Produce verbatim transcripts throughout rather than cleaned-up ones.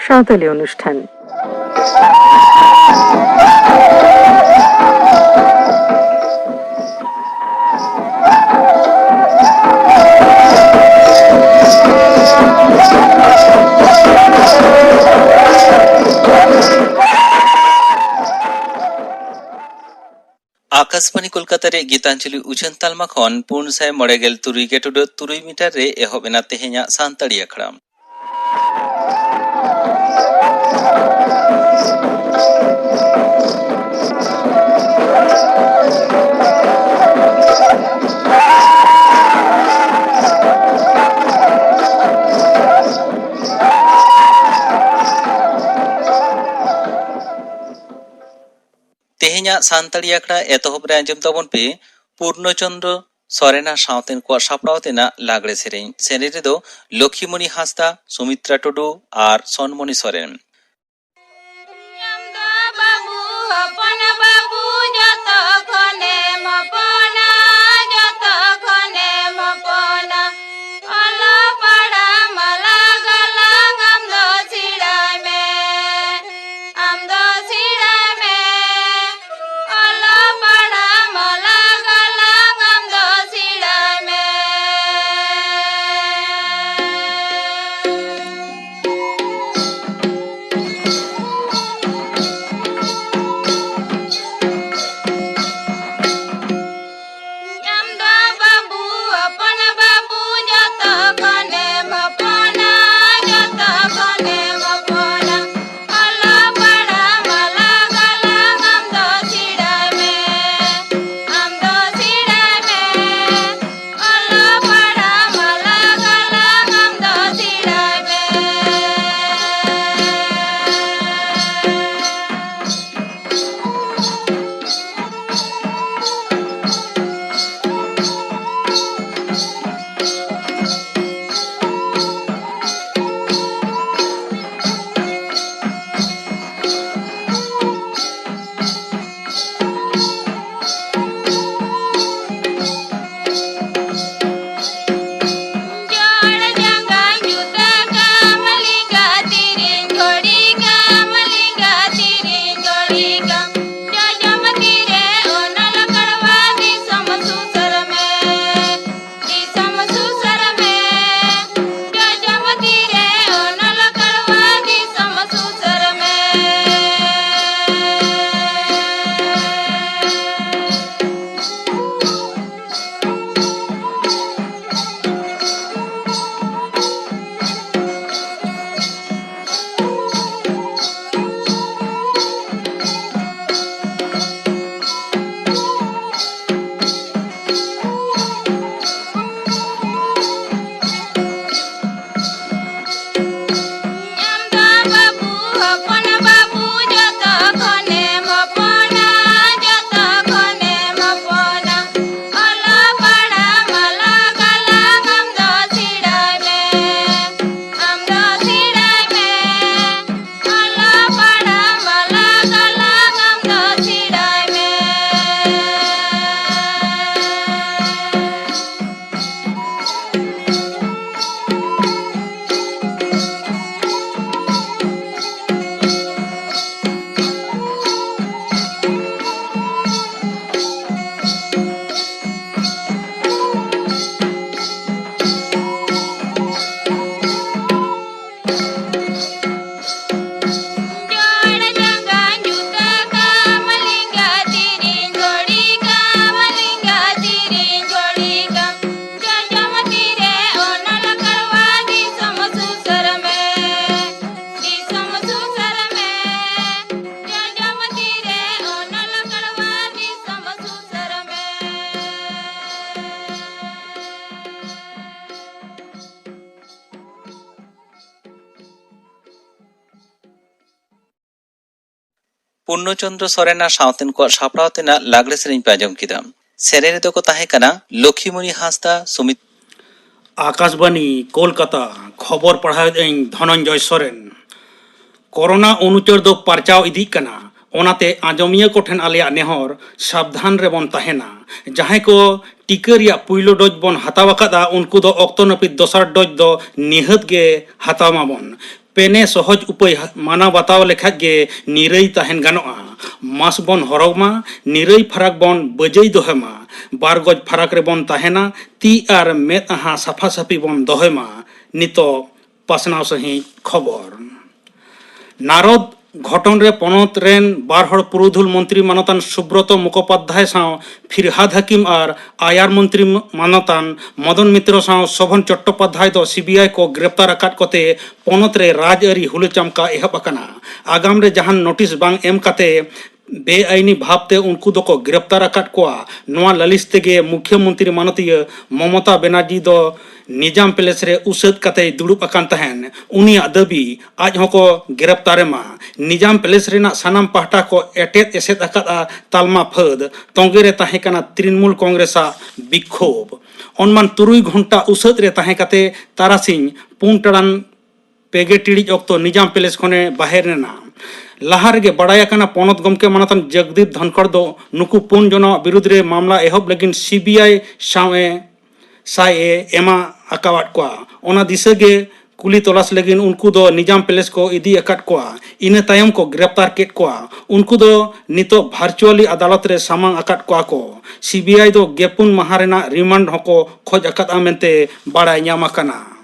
ᱥᱟᱶᱛᱟᱞᱤ ᱚᱱᱩᱥᱴᱷᱟᱱ᱾ ᱟᱠᱟᱥᱵᱟᱱᱤ ᱠᱳᱞᱠᱟᱛᱟ ᱨᱮ ᱜᱤᱛᱟᱧᱡᱚᱞᱤ ᱩᱪᱷᱟᱹᱱ ᱛᱟᱞᱢᱟ ᱠᱷᱚᱱ ᱯᱩᱱ ᱥᱟᱭ ᱢᱚᱬᱮ ᱜᱮᱞ ᱛᱩᱨᱩᱭ ᱜᱮᱴᱩᱰᱟᱹ ᱛᱩᱨᱩᱭ ᱢᱤᱴᱟᱨ ᱨᱮ ᱮᱦᱚᱵ ᱮᱱᱟ ᱛᱮᱦᱮᱧᱟᱜ ᱥᱟᱱᱛᱟᱲᱤ ᱟᱠᱷᱲᱟ᱾ ᱛᱮᱦᱮᱧᱟᱜ ᱥᱟᱱᱛᱟᱲᱤ ᱟᱠᱷᱲᱟ ᱮᱛᱚᱦᱚᱵ ᱨᱮ ᱟᱸᱡᱚᱢ ᱛᱟᱵᱚᱱ ᱯᱮ ᱯᱩᱨᱱᱚ ᱪᱚᱱᱫᱨᱚ ᱥᱚᱨᱮᱱ ᱟᱨ ᱥᱟᱶᱛᱮᱱ ᱠᱚᱣᱟᱜ ᱥᱟᱯᱲᱟᱣ ᱛᱮᱱᱟᱜ ᱞᱟᱜᱽᱲᱮ ᱥᱮᱨᱮᱧ᱾ ᱥᱮᱨᱮᱧ ᱨᱮᱫᱚ ᱞᱚᱠᱷᱤᱢᱚᱬᱤ ᱦᱟᱸᱥᱫᱟ, ᱥᱩᱢᱤᱛᱨᱟ ᱴᱩᱰᱩ ᱟᱨ ᱥᱚᱱᱢᱚᱱᱤ ᱥᱚᱨᱮᱱ᱾ ᱟᱢ ᱫᱚ ᱵᱟᱹᱵᱩ ᱦᱚᱯᱚᱱ ᱵᱟᱹᱵᱩ ᱡᱚᱛᱚ ᱠᱷᱚᱱᱮᱢ ᱦᱚᱯᱚᱱᱟ, ᱡᱚᱛᱚ ᱠᱷᱚᱱᱮᱢ ᱦᱚᱯᱚᱱᱟ᱾ ᱚᱞᱚᱜ ᱯᱟᱲᱦᱟᱜ ᱢᱟᱞᱟ ᱜᱟᱞᱟᱝ ᱟᱢ ᱫᱚ ᱥᱮᱬᱟᱭ ᱢᱮ, ᱟᱢ ᱫᱚ ᱥᱮᱬᱟᱭ ᱢᱮ᱾ ᱚᱞᱚᱜ ᱯᱟᱲᱦᱟᱜ ᱢᱟᱞᱟ ᱜᱟᱞᱟᱝ ᱟᱢ ᱫᱚ ᱥᱮᱬᱟᱭ ᱢᱮ᱾ ᱯᱩᱨᱱᱚ ᱪᱚᱱᱫᱨᱚ ᱥᱚᱨᱮᱱ ᱟᱨ ᱥᱟᱶᱛᱮᱱ ᱠᱚᱣᱟᱜ ᱥᱟᱯᱲᱟᱣ ᱛᱮᱱᱟᱜ ᱞᱟᱜᱽᱲᱮ ᱥᱮᱨᱮᱧ ᱯᱮ ᱟᱸᱡᱚᱢ ᱠᱮᱫᱟ᱾ ᱥᱮᱨᱮᱧ ᱨᱮᱫᱚ ᱠᱚ ᱛᱟᱦᱮᱸ ᱠᱟᱱᱟ ᱞᱚᱠᱷᱤᱢᱩᱱᱤ ᱦᱟᱸᱥᱫᱟ, ᱥᱩᱢᱤᱛ᱾ ᱟᱠᱟᱥᱵᱟᱱᱤ, ᱠᱳᱞᱠᱟᱛᱟ᱾ ᱠᱷᱚᱵᱚᱨ ᱯᱟᱲᱦᱟᱣᱮᱫ ᱟᱹᱧ ᱫᱷᱚᱱᱚᱱᱡᱚᱭ ᱥᱚᱨᱮᱱ᱾ ᱠᱚᱨᱳᱱᱟ ᱚᱱᱩᱪᱟᱹᱨ ᱫᱚ ᱯᱟᱨᱪᱟᱣ ᱤᱫᱤᱜ ᱠᱟᱱᱟ, ᱚᱱᱟᱛᱮ ᱟᱸᱡᱚᱢᱤᱭᱟᱹ ᱠᱚᱴᱷᱮᱱ ᱟᱞᱮᱭᱟᱜ ᱱᱮᱦᱚᱨ, ᱥᱟᱵᱫᱷᱟᱱ ᱨᱮᱵᱚᱱ ᱛᱟᱦᱮᱱᱟ᱾ ᱡᱟᱦᱟᱸᱭ ᱠᱚ ᱴᱤᱠᱟᱹ ᱨᱮᱭᱟᱜ ᱯᱩᱭᱞᱩ ᱰᱳᱡᱽ ᱵᱚᱱ ᱦᱟᱛᱟᱣ ᱟᱠᱟᱫᱟ, ᱩᱱᱠᱩ ᱫᱚ ᱚᱠᱛᱚ ᱱᱟᱹᱯᱤᱛ ᱫᱚᱥᱟᱨ ᱰᱳᱡᱽ ᱫᱚ ᱱᱤᱦᱟᱹᱛ ᱜᱮ ᱦᱟᱛᱟᱣ ᱢᱟᱵᱚᱱ᱾ ᱯᱮᱱᱮ ᱥᱚᱦᱚᱡ ᱩᱯᱟᱹᱭ ᱦᱟ-, ᱢᱟᱱᱟᱣ ᱵᱟᱛᱟᱣ ᱞᱮᱠᱷᱟᱡ ᱜᱮ ᱱᱤᱨᱟᱹᱭ ᱛᱟᱦᱮᱱ ᱜᱟᱱᱚᱜᱼᱟ᱾ ᱢᱟᱥᱠ ᱵᱚᱱ ᱦᱚᱨᱚᱜᱽ ᱢᱟ, ᱱᱤᱨᱟᱹᱭ ᱯᱷᱟᱨᱟᱠ ᱵᱚᱱ ᱵᱟᱹᱡᱟᱹᱭ ᱫᱚᱦᱚᱭ ᱢᱟ, ᱵᱟᱨ ᱜᱚᱡ ᱯᱷᱟᱨᱟᱠ ᱨᱮᱵᱚᱱ ᱛᱟᱦᱮᱱᱟ, ᱛᱤ ᱟᱨ ᱢᱮᱫ ᱟᱦᱟ ᱥᱟᱯᱷᱟ ᱥᱟᱹᱯᱷᱤ ᱵᱚᱱ ᱫᱚᱦᱚᱭ ᱢᱟ᱾ ᱱᱤᱛᱚᱜ ᱯᱟᱥᱱᱟᱣ ᱥᱟᱺᱦᱤᱡ ᱠᱷᱚᱵᱚᱨ᱾ ᱱᱟᱨᱚᱫ ᱜᱷᱚᱴᱚᱱ ᱨᱮ ᱯᱚᱱᱚᱛ ᱨᱮᱱ ᱵᱟᱨ ᱦᱚᱲ ᱯᱩᱨᱩᱫᱷᱩᱞ ᱢᱚᱱᱛᱨᱤ ᱢᱟᱱᱚᱛᱟᱱ ᱥᱩᱵᱨᱚᱛᱚ ᱢᱩᱠᱷᱳᱯᱟᱫᱽᱫᱷᱟᱭ ᱥᱟᱶ ᱯᱷᱤᱨᱦᱟᱫ ᱦᱟᱹᱠᱤᱢ ᱟᱨ ᱟᱭᱟᱨ ᱢᱚᱱᱛᱨᱤ ᱢᱟᱱᱚᱛᱟᱱ ᱢᱚᱫᱚᱱ ᱢᱤᱛᱨᱚ ᱥᱟᱶ ᱥᱳᱵᱷᱚᱱ ᱪᱚᱴᱴᱳᱯᱟᱫᱽᱫᱷᱟᱭ ᱫᱚ ᱥᱤᱵᱤᱟᱭ ᱠᱚ ᱜᱨᱮᱯᱛᱟᱨ ᱟᱠᱟᱫ ᱠᱚᱛᱮ ᱯᱚᱱᱚᱛ ᱨᱮ ᱨᱟᱡᱽᱟᱹᱨᱤ ᱦᱩᱞᱟᱹ ᱪᱟᱢᱠᱟ ᱮᱦᱚᱵ ᱟᱠᱟᱱᱟ᱾ ᱟᱜᱟᱢ ᱨᱮ ᱡᱟᱦᱟᱱ ᱱᱳᱴᱤᱥ ᱵᱟᱝ ᱮᱢ ᱠᱟᱛᱮ ᱵᱮᱟᱭᱤᱱᱤ ᱵᱷᱟᱵᱽᱛᱮ ᱩᱱᱠᱩ ᱫᱚᱠᱚ ᱜᱨᱮᱯᱛᱟᱨ ᱟᱠᱟᱫ ᱠᱚᱣᱟ᱾ ᱱᱚᱣᱟ ᱞᱟᱹᱞᱤᱥ ᱛᱮᱜᱮ ᱢᱩᱠᱷᱭᱟᱹ ᱢᱚᱱᱛᱨᱤ ᱢᱟᱱᱚᱛᱤᱭᱟᱹ ᱢᱚᱢᱚᱛᱟ ᱵᱮᱱᱟᱨᱡᱤ ᱫᱚ ᱱᱤᱡᱟᱢ ᱯᱮᱞᱮᱥ ᱨᱮ ᱩᱥᱟᱹᱫ ᱠᱟᱛᱮᱭ ᱫᱩᱲᱩᱵ ᱟᱠᱟᱱ ᱛᱟᱦᱮᱸᱱ᱾ ᱩᱱᱤᱭᱟᱜ ᱫᱟᱹᱵᱤ, ᱟᱡ ᱦᱚᱸᱠᱚ ᱜᱨᱮᱯᱛᱟᱨ ᱮᱢᱟ᱾ ᱱᱤᱡᱟᱢ ᱯᱮᱞᱮᱥ ᱨᱮᱱᱟᱜ ᱥᱟᱱᱟᱢ ᱯᱟᱦᱴᱟ ᱠᱚ ᱮᱴᱮᱫ ᱮᱥᱮᱫ ᱟᱠᱟᱫᱼᱟ᱾ ᱛᱟᱞᱢᱟ ᱯᱷᱟᱹᱫ ᱛᱚᱸᱜᱮ ᱨᱮ ᱛᱟᱦᱮᱸ ᱠᱟᱱᱟ ᱛᱨᱤᱱᱢᱩᱞ ᱠᱚᱝᱜᱨᱮᱥᱟᱜ ᱵᱤᱠᱠᱷᱳᱵᱷ᱾ ᱚᱱᱢᱟᱱ ᱛᱩᱨᱩᱭ ᱜᱷᱚᱱᱴᱟ ᱩᱥᱟᱹᱫ ᱨᱮ ᱛᱟᱦᱮᱸ ᱠᱟᱛᱮ ᱛᱟᱨᱟᱥᱤᱧ ᱯᱩᱱ ᱴᱟᱲᱟᱝ ᱯᱮ ᱜᱮ ᱴᱤᱲᱤᱡ ᱚᱠᱛᱚ ᱱᱤᱡᱟᱢ ᱯᱮᱞᱮᱥ ᱠᱷᱚᱱᱮ ᱵᱟᱦᱮᱨ ᱞᱮᱱᱟ᱾ ᱞᱟᱦᱟ ᱨᱮᱜᱮ ᱵᱟᱲᱟᱭ ᱟᱠᱟᱱᱟ, ᱯᱚᱱᱚᱛ ᱜᱚᱢᱠᱮ ᱢᱟᱱᱚᱛᱟᱱ ᱡᱚᱜᱽᱫᱤᱯ ᱫᱷᱚᱱᱠᱚᱲ ᱫᱚ ᱱᱩᱠᱩ ᱯᱩᱱ ᱡᱚᱱᱟᱣᱟᱜ ᱵᱤᱨᱩᱫᱽ ᱨᱮ ᱢᱟᱢᱞᱟ ᱮᱦᱚᱵ ᱞᱟᱹᱜᱤᱫ ᱥᱤᱵᱤᱟᱭ ᱥᱟᱶ ᱮ, ᱥᱟᱭ ᱮ ᱮᱢᱟ ᱟᱠᱟᱣᱟᱫ ᱠᱚᱣᱟ᱾ ᱚᱱᱟ ᱫᱤᱥᱟᱹ ᱜᱮ ᱠᱩᱞᱤ ᱛᱚᱞᱟᱥ ᱞᱟᱹᱜᱤᱫ ᱩᱱᱠᱩ ᱫᱚ ᱱᱤᱡᱟᱢ ᱯᱮᱞᱮᱥ ᱠᱚ ᱤᱫᱤ ᱟᱠᱟᱫ ᱠᱚᱣᱟ᱾ ᱤᱱᱟᱹ ᱛᱟᱭᱚᱢ ᱠᱚ ᱜᱨᱮᱯᱛᱟᱨ ᱠᱮᱫ ᱠᱚᱣᱟ᱾ ᱩᱱᱠᱩ ᱫᱚ ᱱᱤᱛᱚᱜ ᱵᱷᱟᱨᱪᱩᱣᱟᱞᱤ ᱟᱫᱟᱞᱚᱛ ᱨᱮ ᱥᱟᱢᱟᱝ ᱟᱠᱟᱫ ᱠᱚᱣᱟ ᱠᱚ᱾ ᱥᱤᱵᱤᱟᱭ ᱫᱚ ᱜᱮᱯᱩᱱ ᱢᱟᱦᱟ ᱨᱮᱱᱟᱜ ᱨᱤᱢᱟᱱᱰ ᱦᱚᱸᱠᱚ ᱠᱷᱚᱡᱽ ᱟᱠᱟᱫᱼᱟ ᱢᱮᱱᱛᱮ ᱵᱟᱲᱟᱭ ᱧᱟᱢ ᱟᱠᱟᱱᱟ᱾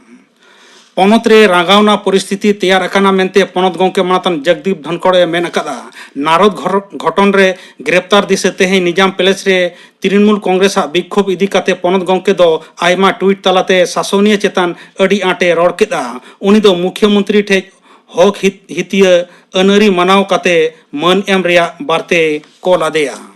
ᱯᱚᱱᱚᱛ ᱨᱮ ᱨᱟᱸᱜᱟᱣᱱᱟ ᱯᱚᱨᱤᱥᱛᱷᱤᱛᱤ ᱛᱮᱭᱟᱨ ᱟᱠᱟᱱᱟ ᱢᱮᱱᱛᱮ ᱯᱚᱱᱚᱛ ᱜᱚᱢᱠᱮ ᱢᱟᱱᱚᱛᱟᱱ ᱡᱚᱜᱽᱫᱤᱯ ᱫᱷᱚᱱᱠᱚᱲ ᱮ ᱢᱮᱱ ᱟᱠᱟᱫᱼᱟ᱾ ᱱᱟᱨᱚᱫ ᱜᱷᱚᱨ-, ᱜᱷᱚᱴᱚᱱ ᱨᱮ ᱜᱨᱮᱯᱛᱟᱨ ᱫᱤᱥᱟᱹ ᱛᱮᱦᱮᱧ ᱱᱤᱡᱟᱢ ᱯᱮᱞᱮᱥ ᱨᱮ ᱛᱨᱤᱱᱢᱩᱞ ᱠᱚᱝᱜᱨᱮᱥᱟᱜ ᱵᱤᱠᱠᱷᱳᱵᱷ ᱤᱫᱤ ᱠᱟᱛᱮ ᱯᱚᱱᱚᱛ ᱜᱚᱢᱠᱮ ᱫᱚ ᱟᱭᱢᱟ ᱴᱩᱭᱤᱴ ᱛᱟᱞᱟᱛᱮ ᱥᱟᱥᱚᱱᱤᱭᱟᱹ ᱪᱮᱛᱟᱱ ᱟᱹᱰᱤ ᱟᱸᱴᱮ ᱨᱚᱲ ᱠᱮᱫᱼᱟ᱾ ᱩᱱᱤ ᱫᱚ ᱢᱩᱠᱷᱭᱟᱹ ᱢᱚᱱᱛᱨᱤ ᱴᱷᱮᱡ ᱦᱚᱠ ᱦᱤᱛ-, ᱦᱤᱛᱤᱭᱟᱹ ᱟᱹᱱᱟᱹᱨᱤ ᱢᱟᱱᱟᱣ ᱠᱟᱛᱮ ᱢᱟᱹᱱ ᱮᱢ ᱨᱮᱭᱟᱜ ᱵᱟᱨᱛᱮᱭ ᱠᱚᱞ ᱟᱫᱮᱭᱟ᱾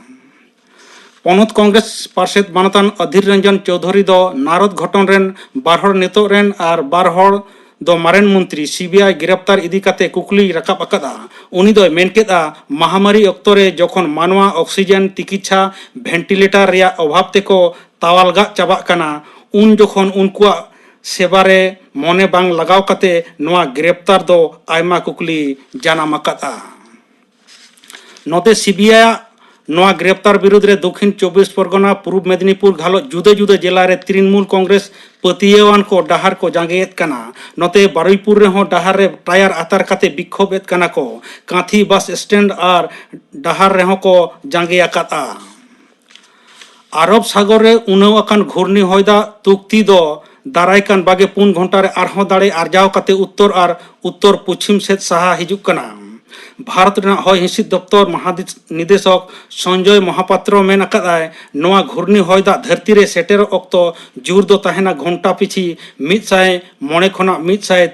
ᱯᱚᱱᱚᱛ ᱠᱚᱝᱜᱨᱮᱥ ᱯᱟᱨᱥᱮᱛ ᱢᱟᱱᱚᱛᱟᱱ ᱚᱫᱷᱤᱨ ᱨᱚᱧᱡᱚᱱ ᱪᱳᱣᱫᱷᱩᱨᱤ ᱫᱚ ᱱᱟᱨᱚᱫ ᱜᱷᱚᱴᱚᱱ ᱨᱮᱱ ᱵᱟᱨ ᱦᱚᱲ ᱱᱤᱛᱚᱜ ᱨᱮᱱ ᱟᱨ ᱵᱟᱨ ᱦᱚᱲ ᱫᱚ ᱢᱟᱨᱮᱱ ᱢᱚᱱᱛᱨᱤ ᱥᱤᱵᱤᱟᱭ ᱜᱨᱮᱯᱛᱟᱨ ᱤᱫᱤ ᱠᱟᱛᱮ ᱠᱩᱠᱞᱤᱭ ᱨᱟᱠᱟᱵ ᱟᱠᱟᱫᱼᱟ᱾ ᱩᱱᱤ ᱫᱚᱭ ᱢᱮᱱ ᱠᱮᱫᱼᱟ, ᱢᱟᱦᱟᱢᱟᱨᱤ ᱚᱠᱛᱚ ᱨᱮ ᱡᱚᱠᱷᱚᱱ ᱢᱟᱱᱣᱟ ᱚᱠᱥᱤᱡᱮᱱ ᱛᱤᱠᱤᱪᱷᱟ ᱵᱷᱮᱱᱴᱤᱞᱮᱴᱟᱨ ᱨᱮᱭᱟᱜ ᱚᱵᱷᱟᱵ ᱛᱮᱠᱚ ᱛᱟᱣᱟᱞᱜᱟᱜ ᱪᱟᱵᱟᱜ ᱠᱟᱱᱟ, ᱩᱱ ᱡᱚᱠᱷᱚᱱ ᱩᱱᱠᱩᱣᱟᱜ ᱥᱮᱵᱟ ᱨᱮ ᱢᱚᱱᱮ ᱵᱟᱝ ᱞᱟᱜᱟᱣ ᱠᱟᱛᱮ ᱱᱚᱣᱟ ᱜᱨᱮᱯᱛᱟᱨ ᱫᱚ ᱟᱭᱢᱟ ᱠᱩᱠᱞᱤ ᱡᱟᱱᱟᱢ ᱟᱠᱟᱫᱼᱟ᱾ ᱱᱚᱛᱮ ᱥᱤᱵᱤᱟᱭ ᱟᱜ ᱱᱚᱣᱟ ᱜᱨᱮᱯᱛᱟᱨ ᱵᱤᱨᱩᱫᱽ ᱨᱮ ᱫᱚᱠᱷᱤᱱ ᱪᱚᱵᱵᱤᱥ ᱯᱚᱨᱜᱚᱱᱟ, ᱯᱩᱨᱩᱵᱽ ᱢᱮᱫᱤᱱᱤᱯᱩᱨ ᱜᱷᱟᱞᱚᱪ ᱡᱩᱫᱟᱹ ᱡᱩᱫᱟᱹ ᱡᱮᱞᱟ ᱨᱮ ᱛᱨᱤᱱᱢᱩᱞ ᱠᱚᱝᱜᱨᱮᱥ ᱯᱟᱹᱛᱭᱟᱹᱣᱟᱱ ᱠᱚ ᱰᱟᱦᱟᱨ ᱠᱚ ᱡᱟᱸᱜᱮᱭᱮᱫ ᱠᱟᱱᱟ᱾ ᱱᱚᱛᱮ ᱵᱟᱨᱩᱭᱯᱩᱨ ᱨᱮᱦᱚᱸ ᱰᱟᱦᱟᱨ ᱨᱮ ᱴᱟᱭᱟᱨ ᱟᱛᱟᱨ ᱠᱟᱛᱮ ᱵᱤᱠᱠᱷᱳᱵ ᱮᱫ ᱠᱟᱱᱟ ᱠᱚ᱾ ᱠᱟᱸᱛᱷᱤ ᱵᱟᱥ ᱥᱴᱮᱱᱰ ᱟᱨ ᱰᱟᱦᱟᱨ ᱨᱮᱦᱚᱸ ᱠᱚ ᱡᱟᱸᱜᱮ ᱟᱠᱟᱫᱼᱟ᱾ ᱟᱨᱚᱵ ᱥᱟᱜᱚᱨ ᱨᱮ ᱩᱱᱟᱹᱣ ᱟᱠᱟᱱ ᱜᱷᱩᱨᱱᱤ ᱦᱚᱭ ᱫᱟᱜ ᱛᱩᱠᱛᱤ ᱫᱚ ᱫᱟᱨᱟᱭ ᱠᱟᱱ ᱵᱟᱜᱮ ᱯᱩᱱ ᱜᱷᱚᱱᱴᱟ ᱨᱮ ᱟᱨᱦᱚᱸ ᱫᱟᱲᱮ ᱟᱨᱡᱟᱣ ᱠᱟᱛᱮ ᱩᱛᱛᱚᱨ ᱟᱨ ᱩᱛᱛᱚᱨ ᱯᱚᱪᱷᱤᱢ ᱥᱮᱫ ᱥᱟᱦᱟ ᱦᱤᱡᱩᱜ ᱠᱟᱱᱟ᱾ ᱵᱷᱟᱨᱚᱛ ᱨᱮᱱᱟᱜ ᱦᱚᱭ ᱦᱤᱸᱥᱤᱫ ᱫᱚᱯᱛᱚᱨ ᱢᱚᱦᱟᱱᱤᱫᱮᱥᱚᱠ ᱥᱚᱧᱡᱚᱭ ᱢᱚᱦᱟᱯᱟᱛᱨᱚ ᱢᱮᱱ ᱟᱠᱟᱫᱟᱭ, ᱱᱚᱣᱟ ᱜᱷᱩᱨᱱᱤ ᱦᱚᱭ ᱫᱟᱜ ᱫᱷᱟᱹᱨᱛᱤ ᱨᱮ ᱥᱮᱴᱮᱨᱚᱜ ᱚᱠᱛᱚ ᱡᱳᱨ ᱫᱚ ᱛᱟᱦᱮᱱᱟ ᱜᱷᱚᱱᱴᱟ ᱯᱤᱪᱷᱤ ᱢᱤᱫ ᱥᱟᱭ ᱢᱚᱬᱮ ᱠᱷᱚᱱᱟᱜ ᱢᱤᱫ ᱥᱟᱭ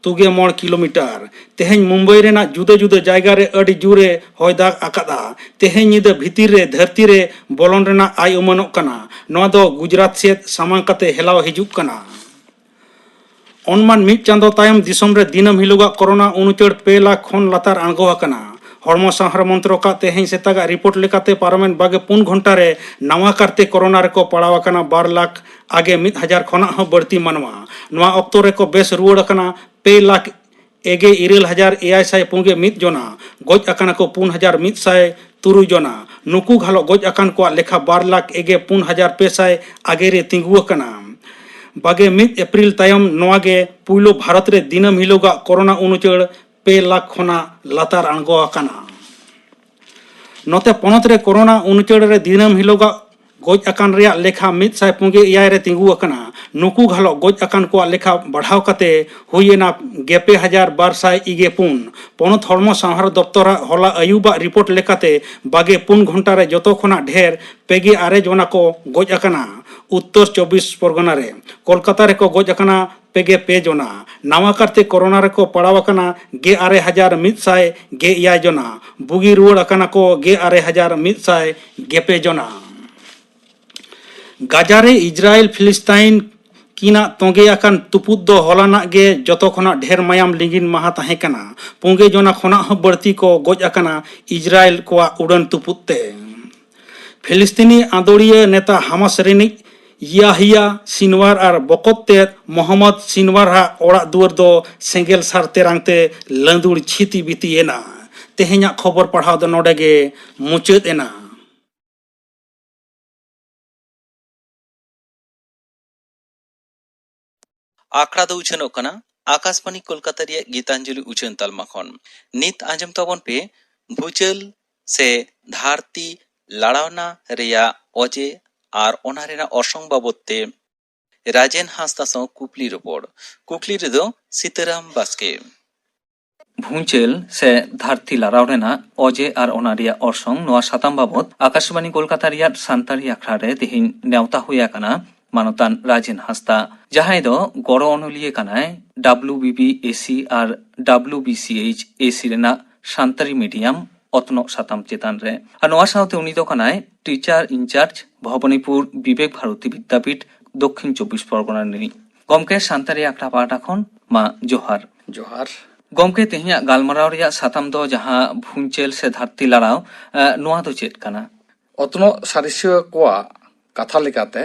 ᱛᱩᱜᱮ ᱢᱚᱬ ᱠᱤᱞᱳᱢᱤᱴᱟᱨ᱾ ᱛᱮᱦᱮᱧ ᱢᱩᱢᱵᱟᱭ ᱨᱮᱱᱟᱜ ᱡᱩᱫᱟᱹ ᱡᱩᱫᱟᱹ ᱡᱟᱭᱜᱟ ᱨᱮ ᱟᱹᱰᱤ ᱡᱳᱨᱮ ᱦᱚᱭ ᱫᱟᱜ ᱟᱠᱟᱫᱼᱟ᱾ ᱛᱮᱦᱮᱧ ᱧᱤᱫᱟᱹ ᱵᱷᱤᱛᱤᱨ ᱨᱮ ᱫᱷᱟᱹᱨᱛᱤ ᱨᱮ ᱵᱚᱞᱚᱱ ᱨᱮᱱᱟᱜ ᱟᱭ ᱩᱢᱟᱹᱱᱚᱜ ᱠᱟᱱᱟ᱾ ᱱᱚᱣᱟ ᱫᱚ ᱜᱩᱡᱽᱨᱟᱴ ᱥᱮᱫ ᱥᱟᱢᱟᱝ ᱠᱟᱛᱮ ᱦᱮᱞᱟᱣ ᱦᱤᱡᱩᱜ ᱠᱟᱱᱟ᱾ ᱚᱱᱢᱟᱱ ᱢᱤᱫ ᱪᱟᱸᱫᱚ ᱛᱟᱭᱚᱢ ᱫᱤᱥᱚᱢ ᱨᱮ ᱫᱤᱱᱟᱹᱢ ᱦᱤᱞᱳᱜᱟᱜ ᱠᱳᱨᱳᱱᱟ ᱩᱱᱩᱪᱟᱹᱲ ᱯᱮ ᱞᱟᱠᱷ ᱠᱷᱚᱱ ᱞᱟᱛᱟᱨ ᱟᱬᱜᱚ ᱟᱠᱟᱱᱟ᱾ ᱦᱚᱲᱢᱚ ᱥᱟᱶᱟᱨ ᱢᱚᱱᱛᱨᱚᱠᱟᱜ ᱛᱮᱦᱮᱧ ᱥᱮᱛᱟᱜᱟᱜ ᱨᱤᱯᱳᱨᱴ ᱞᱮᱠᱟᱛᱮ ᱯᱟᱨᱚᱢᱮᱱ ᱵᱟᱜᱮ ᱯᱩᱱ ᱜᱷᱚᱱᱴᱟ ᱨᱮ ᱱᱟᱣᱟ ᱠᱟᱨᱛᱮ ᱠᱳᱨᱳᱱᱟ ᱨᱮᱠᱚ ᱯᱟᱲᱟᱣ ᱟᱠᱟᱱᱟ ᱵᱟᱨ ᱞᱟᱠᱷ ᱟᱜᱮ ᱢᱤᱫ ᱦᱟᱡᱟᱨ ᱠᱷᱚᱱᱟᱜ ᱦᱚᱸ ᱵᱟᱹᱲᱛᱤ ᱢᱟᱱᱣᱟ᱾ ᱱᱚᱣᱟ ᱚᱠᱛᱚ ᱨᱮᱠᱚ ᱵᱮᱥ ᱨᱩᱣᱟᱹᱲ ᱟᱠᱟᱱᱟ ᱯᱮ ᱞᱟᱠᱷ ᱮᱜᱮ ᱤᱨᱟᱹᱞ ᱦᱟᱡᱟᱨ ᱮᱭᱟᱭ ᱥᱟᱭ ᱯᱩᱱᱜᱮ ᱢᱤᱫ ᱡᱚᱱᱟ, ᱜᱚᱡ ᱟᱠᱟᱱᱟ ᱠᱚ ᱯᱩᱱ ᱦᱟᱡᱟᱨ ᱢᱤᱫ ᱥᱟᱭ ᱛᱩᱨᱩᱭ ᱡᱚᱱᱟ᱾ ᱱᱩᱠᱩ ᱜᱷᱟᱞᱚᱜ ᱜᱚᱡ ᱟᱠᱟᱱ ᱠᱚᱣᱟᱜ ᱞᱮᱠᱷᱟ ᱵᱟᱨ ᱞᱟᱠᱷ ᱮᱜᱮ ᱯᱩᱱ ᱦᱟᱡᱟᱨ ᱯᱮ ᱥᱟᱭ ᱟᱜᱮ ᱨᱮ ᱛᱤᱸᱜᱩ ᱟᱠᱟᱱᱟ᱾ ᱵᱟᱜᱮ ᱢᱤᱫ ᱮᱯᱨᱤᱞ ᱛᱟᱭᱚᱢ ᱱᱚᱣᱟ ᱜᱮ ᱯᱩᱭᱞᱩ ᱵᱷᱟᱨᱚᱛ ᱨᱮ ᱫᱤᱱᱟᱹᱢ ᱦᱤᱞᱳᱜᱟᱜ ᱠᱳᱨᱳᱱᱟ ᱩᱱᱩᱪᱟᱹᱲ ᱯᱮ ᱞᱟᱠᱷ ᱠᱷᱚᱱᱟᱜ ᱞᱟᱛᱟᱨ ᱟᱬᱜᱚ ᱟᱠᱟᱱᱟ᱾ ᱱᱚᱛᱮ ᱯᱚᱱᱚᱛ ᱨᱮ ᱠᱳᱨᱳᱱᱟ ᱩᱱᱩᱪᱟᱹᱲ ᱨᱮ ᱫᱤᱱᱟᱹᱢ ᱦᱤᱞᱳᱜᱟᱜ ᱜᱚᱡ ᱟᱠᱟᱱ ᱨᱮᱭᱟᱜ ᱞᱮᱠᱷᱟ ᱢᱤᱫ ᱥᱟᱭ ᱯᱩᱱᱜᱮ ᱮᱭᱟᱭ ᱨᱮ ᱛᱤᱸᱜᱩ ᱟᱠᱟᱱᱟ᱾ ᱱᱩᱠᱩ ᱜᱷᱟᱞᱚᱜ ᱜᱚᱡ ᱟᱠᱟᱱ ᱠᱚᱣᱟᱜ ᱞᱮᱠᱷᱟ ᱵᱟᱲᱦᱟᱣ ᱠᱟᱛᱮ ᱦᱩᱭ ᱮᱱᱟ ᱜᱮᱯᱮ ᱦᱟᱡᱟᱨ ᱵᱟᱨ ᱥᱟᱭ ᱤᱜᱮ ᱯᱩᱱ᱾ ᱯᱚᱱᱚᱛ ᱦᱚᱲᱢᱚ ᱥᱟᱶᱟᱨ ᱫᱚᱯᱛᱚᱨᱟᱜ ᱦᱚᱞᱟ ᱟᱹᱭᱩᱵᱟᱜ ᱨᱤᱯᱳᱨᱴ ᱞᱮᱠᱟᱛᱮ ᱵᱟᱜᱮ ᱯᱩᱱ ᱜᱷᱚᱱᱴᱟ ᱨᱮ ᱡᱚᱛᱚ ᱠᱷᱚᱱᱟᱜ ᱰᱷᱮᱨ ᱯᱮᱜᱮ ᱟᱨᱮ ᱡᱚᱱᱟ ᱠᱚ ᱜᱚᱡ ᱟᱠᱟᱱᱟ᱾ ᱩᱛᱛᱚᱨ ᱪᱚᱵᱵᱤᱥ ᱯᱚᱨᱜᱚᱱᱟ ᱨᱮ ᱠᱳᱞᱠᱟᱛᱟ ᱨᱮᱠᱚ ᱜᱚᱡ ᱟᱠᱟᱱᱟ ᱯᱮᱜᱮ ᱯᱮ ᱡᱚᱱᱟ᱾ ᱱᱟᱣᱟ ᱠᱟᱨᱛᱮ ᱠᱳᱨᱳᱱᱟ ᱨᱮᱠᱚ ᱯᱟᱲᱟᱣ ᱟᱠᱟᱱᱟ ᱜᱮ ᱟᱨᱮ ᱦᱟᱡᱟᱨ ᱢᱤᱫ ᱥᱟᱭ ᱜᱮ ᱮᱭᱟᱭ ᱡᱚᱱᱟ᱾ ᱵᱩᱜᱤ ᱨᱩᱣᱟᱹᱲ ᱟᱠᱟᱱᱟ ᱠᱚ ᱜᱮ ᱟᱨᱮ ᱦᱟᱡᱟᱨ ᱢᱤᱫ ᱥᱟᱭ ᱜᱮᱯᱮ ᱡᱚᱱᱟ᱾ ᱜᱟᱡᱟ ᱨᱮ ᱤᱡᱽᱨᱟᱭᱮᱞ ᱯᱷᱤᱞᱤᱥᱛᱟᱭᱤᱱ ᱪᱤᱱᱟᱜ ᱛᱚᱸᱜᱮ ᱟᱠᱟᱱ ᱛᱩᱯᱩᱫ ᱫᱚ ᱦᱚᱞᱟᱱᱟᱜ ᱜᱮ ᱡᱚᱛᱚ ᱠᱷᱚᱱᱟᱜ ᱰᱷᱮᱨ ᱢᱟᱭᱟᱢ ᱞᱤᱸᱜᱤᱱ ᱢᱟᱦᱟ ᱛᱟᱦᱮᱸ ᱠᱟᱱᱟ᱾ ᱯᱩᱸᱜᱮ ᱡᱚᱱᱟ ᱠᱷᱚᱱᱟᱜ ᱦᱚᱸ ᱵᱟᱹᱲᱛᱤ ᱠᱚ ᱜᱚᱡ ᱟᱠᱟᱱᱟ ᱤᱡᱽᱨᱟᱭᱮᱞ ᱠᱚᱣᱟᱜ ᱩᱰᱟᱹᱱ ᱛᱩᱯᱩᱫ ᱛᱮ᱾ ᱯᱷᱤᱞᱤᱥᱛᱤᱱᱤ ᱟᱸᱫᱳᱲᱤᱭᱟᱹ ᱱᱮᱛᱟ ᱦᱟᱢᱟᱥ ᱨᱤᱱᱤᱡ ᱭᱟᱦᱤᱭᱟ ᱥᱤᱱᱣᱟᱨ ᱟᱨ ᱵᱚᱠᱚᱛ ᱛᱮᱫ ᱢᱚᱦᱚᱢᱢᱚᱫᱽ ᱥᱤᱱᱣᱟᱨ ᱟᱜ ᱚᱲᱟᱜ ᱫᱩᱣᱟᱹᱨ ᱫᱚ ᱥᱮᱸᱜᱮᱞ ᱥᱟᱨ ᱛᱮᱨᱟᱝ ᱛᱮ ᱞᱟᱹᱸᱫᱩᱲ ᱪᱷᱤᱛᱤ ᱵᱤᱛᱤ ᱮᱱᱟ᱾ ᱛᱮᱦᱮᱧᱟᱜ ᱠᱷᱚᱵᱚᱨ ᱯᱟᱲᱦᱟᱣ ᱫᱚ ᱱᱚᱰᱮ ᱜᱮ ᱢᱩᱪᱟᱹᱫ ᱮᱱᱟ᱾ ᱟᱠᱷᱲᱟ ᱫᱚ ᱩᱪᱷᱟᱹᱱᱚᱜ ᱠᱟᱱᱟ ᱟᱠᱟᱥᱵᱟᱬᱤ ᱠᱳᱞᱠᱟᱛᱟ ᱨᱮᱭᱟᱜ ᱜᱤᱛᱟᱧᱡᱚᱞᱤ ᱩᱪᱷᱟᱹᱱ ᱛᱟᱞᱢᱟ ᱠᱷᱚᱱ᱾ ᱱᱤᱛ ᱟᱸᱡᱚᱢ ᱛᱟᱵᱚᱱ ᱯᱮ ᱵᱷᱩᱸᱪᱟᱹᱞ ᱥᱮ ᱫᱷᱟᱹᱨᱛᱤ ᱞᱟᱲᱟᱣᱱᱟ ᱨᱮᱭᱟᱜ ᱚᱡᱮ ᱟᱨ ᱚᱱᱟ ᱨᱮᱱᱟᱜ ᱚᱨᱥᱚᱝ ᱵᱟᱵᱚᱛ ᱛᱮ ᱨᱟᱡᱮᱱ ᱦᱟᱸᱥᱫᱟ ᱥᱟᱶ ᱠᱩᱠᱞᱤ ᱨᱚᱯᱚᱲ᱾ ᱠᱩᱠᱞᱤ ᱨᱮᱫᱚ ᱥᱤᱛᱟᱹᱨᱟᱢ ᱵᱟᱥᱠᱮ᱾ ᱵᱷᱩᱸᱪᱟᱹᱞ ᱥᱮ ᱫᱷᱟᱹᱨᱛᱤ ᱞᱟᱲᱟᱣ ᱨᱮᱱᱟᱜ ᱚᱡᱮ ᱟᱨ ᱚᱱᱟ ᱨᱮᱭᱟᱜ ᱚᱨᱥᱚᱝ, ᱱᱚᱣᱟ ᱥᱟᱛᱟᱢ ᱵᱟᱵᱚᱛ ᱟᱠᱟᱥᱵᱟᱬᱤ ᱠᱳᱞᱠᱟᱛᱟ ᱨᱮᱭᱟᱜ ᱥᱟᱱᱛᱟᱲᱤ ᱟᱠᱷᱲᱟ ᱨᱮ ᱛᱮᱦᱮᱧ ᱱᱮᱣᱛᱟ ᱦᱩᱭ ᱟᱠᱟᱱᱟ ᱢᱟᱱᱚᱛᱟᱱ ᱨᱟᱡᱮᱱ ᱦᱟᱸᱥᱫᱟ, ᱡᱟᱦᱟᱸᱭ ᱫᱚ ᱜᱚᱲᱚ ᱚᱱᱚᱞᱤᱭᱟᱹ ᱠᱟᱱᱟᱭ ᱰᱟᱵᱞᱤᱭᱩ ᱵᱤ ᱵᱤ ᱮ ᱥᱤ ᱟᱨ ᱰᱟᱵᱞᱤᱭᱩ ᱵᱤ ᱥᱤ ᱮᱭᱤᱪ ᱮ ᱥᱤ ᱨᱮᱱᱟᱜ ᱥᱟᱱᱛᱟᱲᱤ ᱢᱤᱰᱤᱭᱟᱢ ᱚᱛᱱᱚᱜ ᱥᱟᱛᱟᱢ ᱪᱮᱛᱟᱱ ᱨᱮ᱾ ᱟᱨ ᱱᱚᱣᱟ ᱥᱟᱶᱛᱮ ᱩᱱᱤ ᱫᱚ ᱠᱟᱱᱟᱭ ᱴᱤᱪᱟᱨ ᱤᱱᱪᱟᱨᱡᱽ ᱵᱷᱚᱵᱚᱱᱤᱯᱩᱨ ᱵᱤᱵᱮᱠ ᱵᱷᱟᱨᱚᱛᱤ ᱵᱤᱫᱽᱫᱟᱯᱤᱴ, ᱫᱚᱠᱠᱷᱤᱱ ᱪᱚᱵᱵᱤᱥ ᱯᱚᱨᱜᱚᱱᱟ ᱨᱤᱱᱤᱡ᱾ ᱜᱚᱢᱠᱮ, ᱥᱟᱱᱛᱟᱲᱤ ᱟᱠᱷᱲᱟ ᱯᱟᱦᱴᱟ ᱠᱷᱚᱱ ᱢᱟ ᱡᱚᱦᱟᱨ᱾ ᱡᱚᱦᱟᱨ᱾ ᱜᱚᱢᱠᱮ, ᱛᱮᱦᱮᱧᱟᱜ ᱜᱟᱞᱢᱟᱨᱟᱣ ᱨᱮᱭᱟᱜ ᱥᱟᱛᱟᱢ ᱫᱚ ᱡᱟᱦᱟᱸ ᱵᱷᱩᱸᱪᱟᱹᱞ ᱥᱮ ᱫᱷᱟᱹᱨᱛᱤ ᱞᱟᱲᱟᱣ, ᱮ, ᱱᱚᱣᱟ ᱫᱚ ᱪᱮᱫ ᱠᱟᱱᱟ? ᱚᱛᱱᱚᱜ ᱥᱟᱬᱮᱥᱤᱭᱟᱹ ᱠᱚᱣᱟᱜ ᱠᱟᱛᱷᱟ ᱞᱮᱠᱟᱛᱮ,